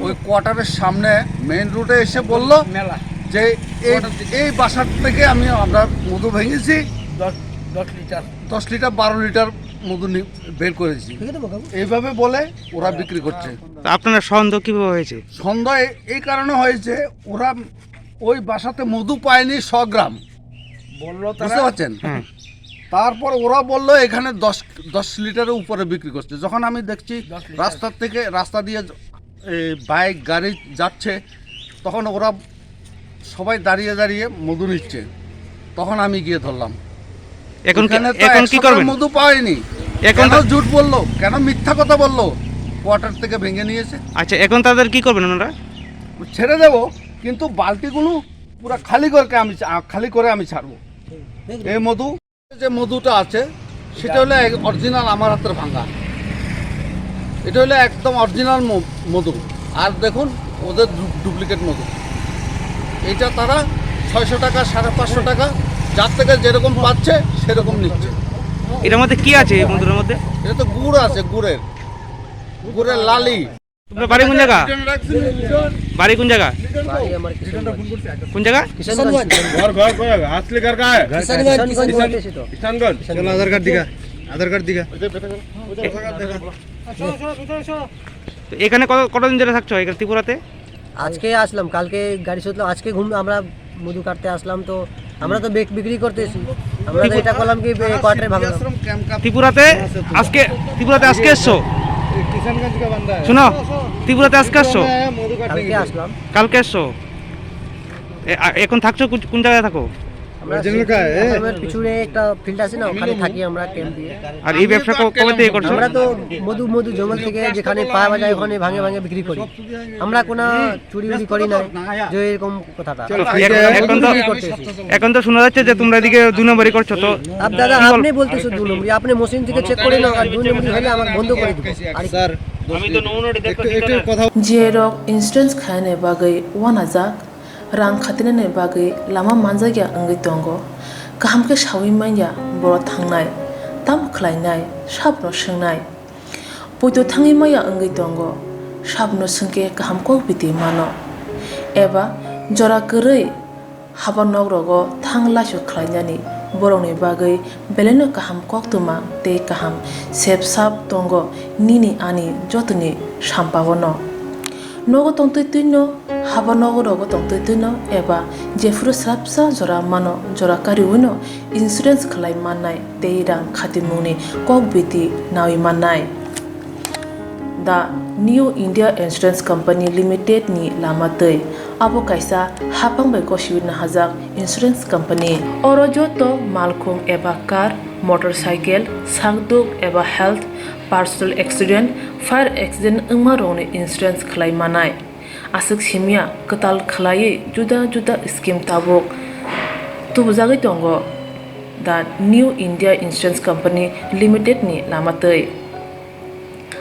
ওই কোয়ার্টারের সামনে মেইন রোডে এসে বলল মেলা। যে এই, এই বাসার থেকে আমি, আমরা মধু ভেঙেছি, দশ, দশ লিটার। দশ লিটার, বারো লিটার মধু নি-, বের করেছি। এইভাবে বলে ওরা বিক্রি করছে। তা আপনার সন্দেহ কিভাবে হয়েছে? সন্দেহ এ-, এই কারণে হয়েছে, ওরা ওই বাসাতে মধু পায়নি শ গ্রাম। বললো তারা। বুঝতে পারছেন? হ্যাঁ। তারপর ওরা বললো এখানে দশ, দশ লিটারের উপরে বিক্রি করছে। যখন আমি দেখছি দশ লিটার। রাস্তার থেকে, রাস্তা দিয়ে, এ, বাইক, গাড়ি যাচ্ছে, তখন ওরা সবাই দাঁড়িয়ে দাঁড়িয়ে মধু নিচ্ছে। তখন আমি গিয়ে ধরলাম। এখন কি, এখানে তো এখন একশো কি গ্রাম করবেন? মধু পাইনি। এখন কেন তো ঝুট বললো? কেন মিথ্যা কথা বললো? কোয়ার্টার থেকে ভেঙে নিয়েছে। আচ্ছা, এখন তাদের কি করবেন আপনারা? ছেড়ে দেবো, কিন্তু বালতিগুলো পুরা খালি করে আমি চা-, খালি করে আমি ছাড়বো। এই মধু, যে মধুটা আছে, সেটা হলো এক অরিজিনাল আমার হাতের ভাঙা। এটা হলো একদম অরিজিনাল ম-, মধু। আর দেখুন ওদের ডু-, ডুপ্লিকেট মধু। এটা তারা ছয়শো টাকা, সাড়ে পাঁচশো টাকা, যার থেকে যেরকম পাচ্ছে সেরকম নিচ্ছে। এটার মধ্যে কি আছে এই মধুর মধ্যে? এটা তো গুড় আছে, গুড়ের, গুড়ের লালি। আপনার বাড়ি কোন জায়গা? বাড়ি কোন জায়গা? বাড়ি আমার কিষানগঞ্জ। কোন জায়গা? কিষানগঞ্জ। घर, घर, घर, असली घर कहाँ है? किशनगंज, किशनगंज। किशनगंज। चलो, आधार कार्ड दिखा, आधार कार्ड दिखा। তো এখানে কত, কতদিন ধরে থাকছো এখানে ত্রিপুরাতে? আজকে আসলাম, কালকে গাড়ি চললো, আজকে ঘুম, আমরা মধু কাটতে আসলাম, তো আমরা তো বিক-, বিক্রি করতে এসি, আমরা তো এটা করলাম কি, বে-, কোয়ার্টারে ভাঙলাম। ত্রিপুরাতে আজকে, ত্রিপুরাতে আজকে এসছো? শোনো, ত্রিপুরাতে আজকে আসছো? কালকে আসলাম। কালকে আসছো? এ, আ, এখন থাকছো কোন, কোন জায়গায় থাকো? আমরা আসামের পিছনে একটা ফিল্ড আছে না, ওখানে থাকি আমরা ক্যাম্প দিয়ে। আর এই ব্যবসা ক-, কবে থেকে করছো? আমরা তো মধু, মধু জঙ্গল থেকে যেখানে পাওয়া যায় ওখানে ভাঙে ভাঙে বিক্রি করি। আমরা কোনো চুরি উরি করি না, যে এরকম কথাটা। চলো, ঠিক আছে। এখন তো, এখন তো শোনা যাচ্ছে যে তোমরা এদিকে দুই নম্বরই করছো, তো আপ দাদা, আপনি বলতেছো দুই নম্বরই, আপনি মেশিন থেকে চেক করে নাও, আর দুই নম্বরই হলে আমার বন্ধ করে দিবো। আর স্যার, একটু, একটু কথা। Jerok insurance khaina bagwi uanajak, rang khatinani bagwi lama manjakya wngwi tongo. Kaham khe saui manya borok thangnai, tamo khlainai, sabno swngnai. Poito thangwi maya wngwi tongo, sabno swngkhe kaham kok biti mano. Eba jora kwrwi haba nok rogo thang laisu khlainani borokni bagwi belaino kaham koktwma tei kaham sep sap tongo nini ani jotoni sampao no. Nogo tongtwi twino, haba nogo rogo tongtwi twino eba jephuru srapsa jora mano, jora kariui no insurance khlai mannai tei rang khatimungni kok biti naui mannai. The New India Insurance Company Limited ni lama twi. Abo kaisa haphang bai gosiwi nahajak insurance company. Oro joto malkhung eba car, motorcycle, sakduk eba health, personal accident, fire accident wngma rokni insurance khlai manai. Aswk simya kwtal khlaiwi juda juda scheme tabuk tubujagwi tongo the New India Insurance Company Limited ni lama twi.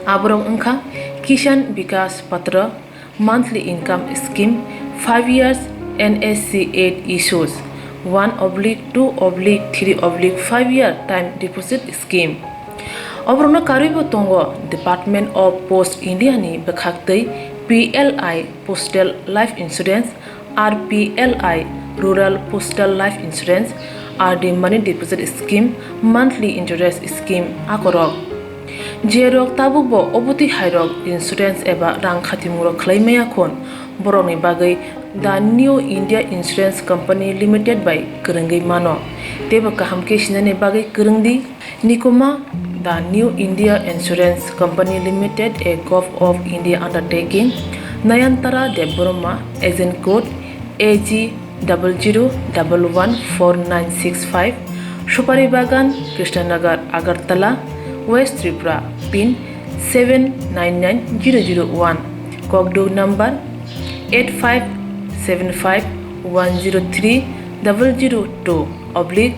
Aborok wngkha Kisan Vikas Patra, monthly income scheme, five years N S C eight issues, one oblique two oblique three oblique five year time deposit scheme. Oborokno karwibo tongo Department of Post India ni bwkhaktwi P L I Postal Life Insurance, R P L I Rural Postal Life Insurance, R D Money Deposit Scheme, Monthly Interest Scheme akorok. Jerok tabukbo obotwi hairok insurance eba rang khatimungrok khlai maya khun, borokni bagwi The New India Insurance Company Limited bai kwrwngwi mano, teibo kaham khe sinani bagwi kwrwng di. Nikuma, The New India Insurance Company Limited, a Govt of India undertaking, Nayantara Debbarma, agent code A G double zero double one four nine six five, Supari Bagan, Krishnanagar, Agartala, West Tripura, pin seven nine nine zero zero one, Kokduk number eight five seven five one zero three double zero two oblique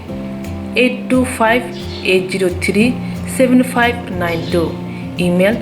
eight two five eight zero three seven five nine two, email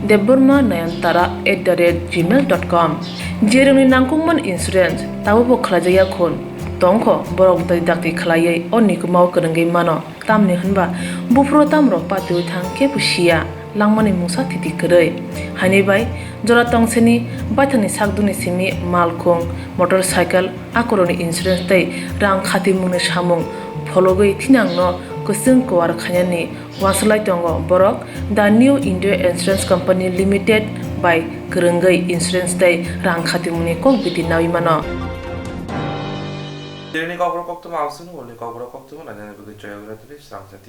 debbarma nayantara at the rate gmail dot com. Jerokni nangkukmani insurance tabukbo khlaijakya khun tongkho, borok dakti dakti khlaiwi o nikumao kwrwngwi mano. Tamni hwnba buphuru tamrok patiwi thang kebo siya, langmani mungsa thiti kwrwi. Haini bai jora tongseni baithangni sakdukni simi malkhung, motorcycle, akorokni insurance tei rang khatimungni samung phologwi thinangno kwchwng kuar khainani uansuk lai tongo borok The New India Insurance Company Limited bai kwrwngwi insurance tei rang khatimungni kok biti naui mano. Tini kokborok koktwma ang sini wngni kokborok koktwma nainani bagwi Joyagratri Sramjati.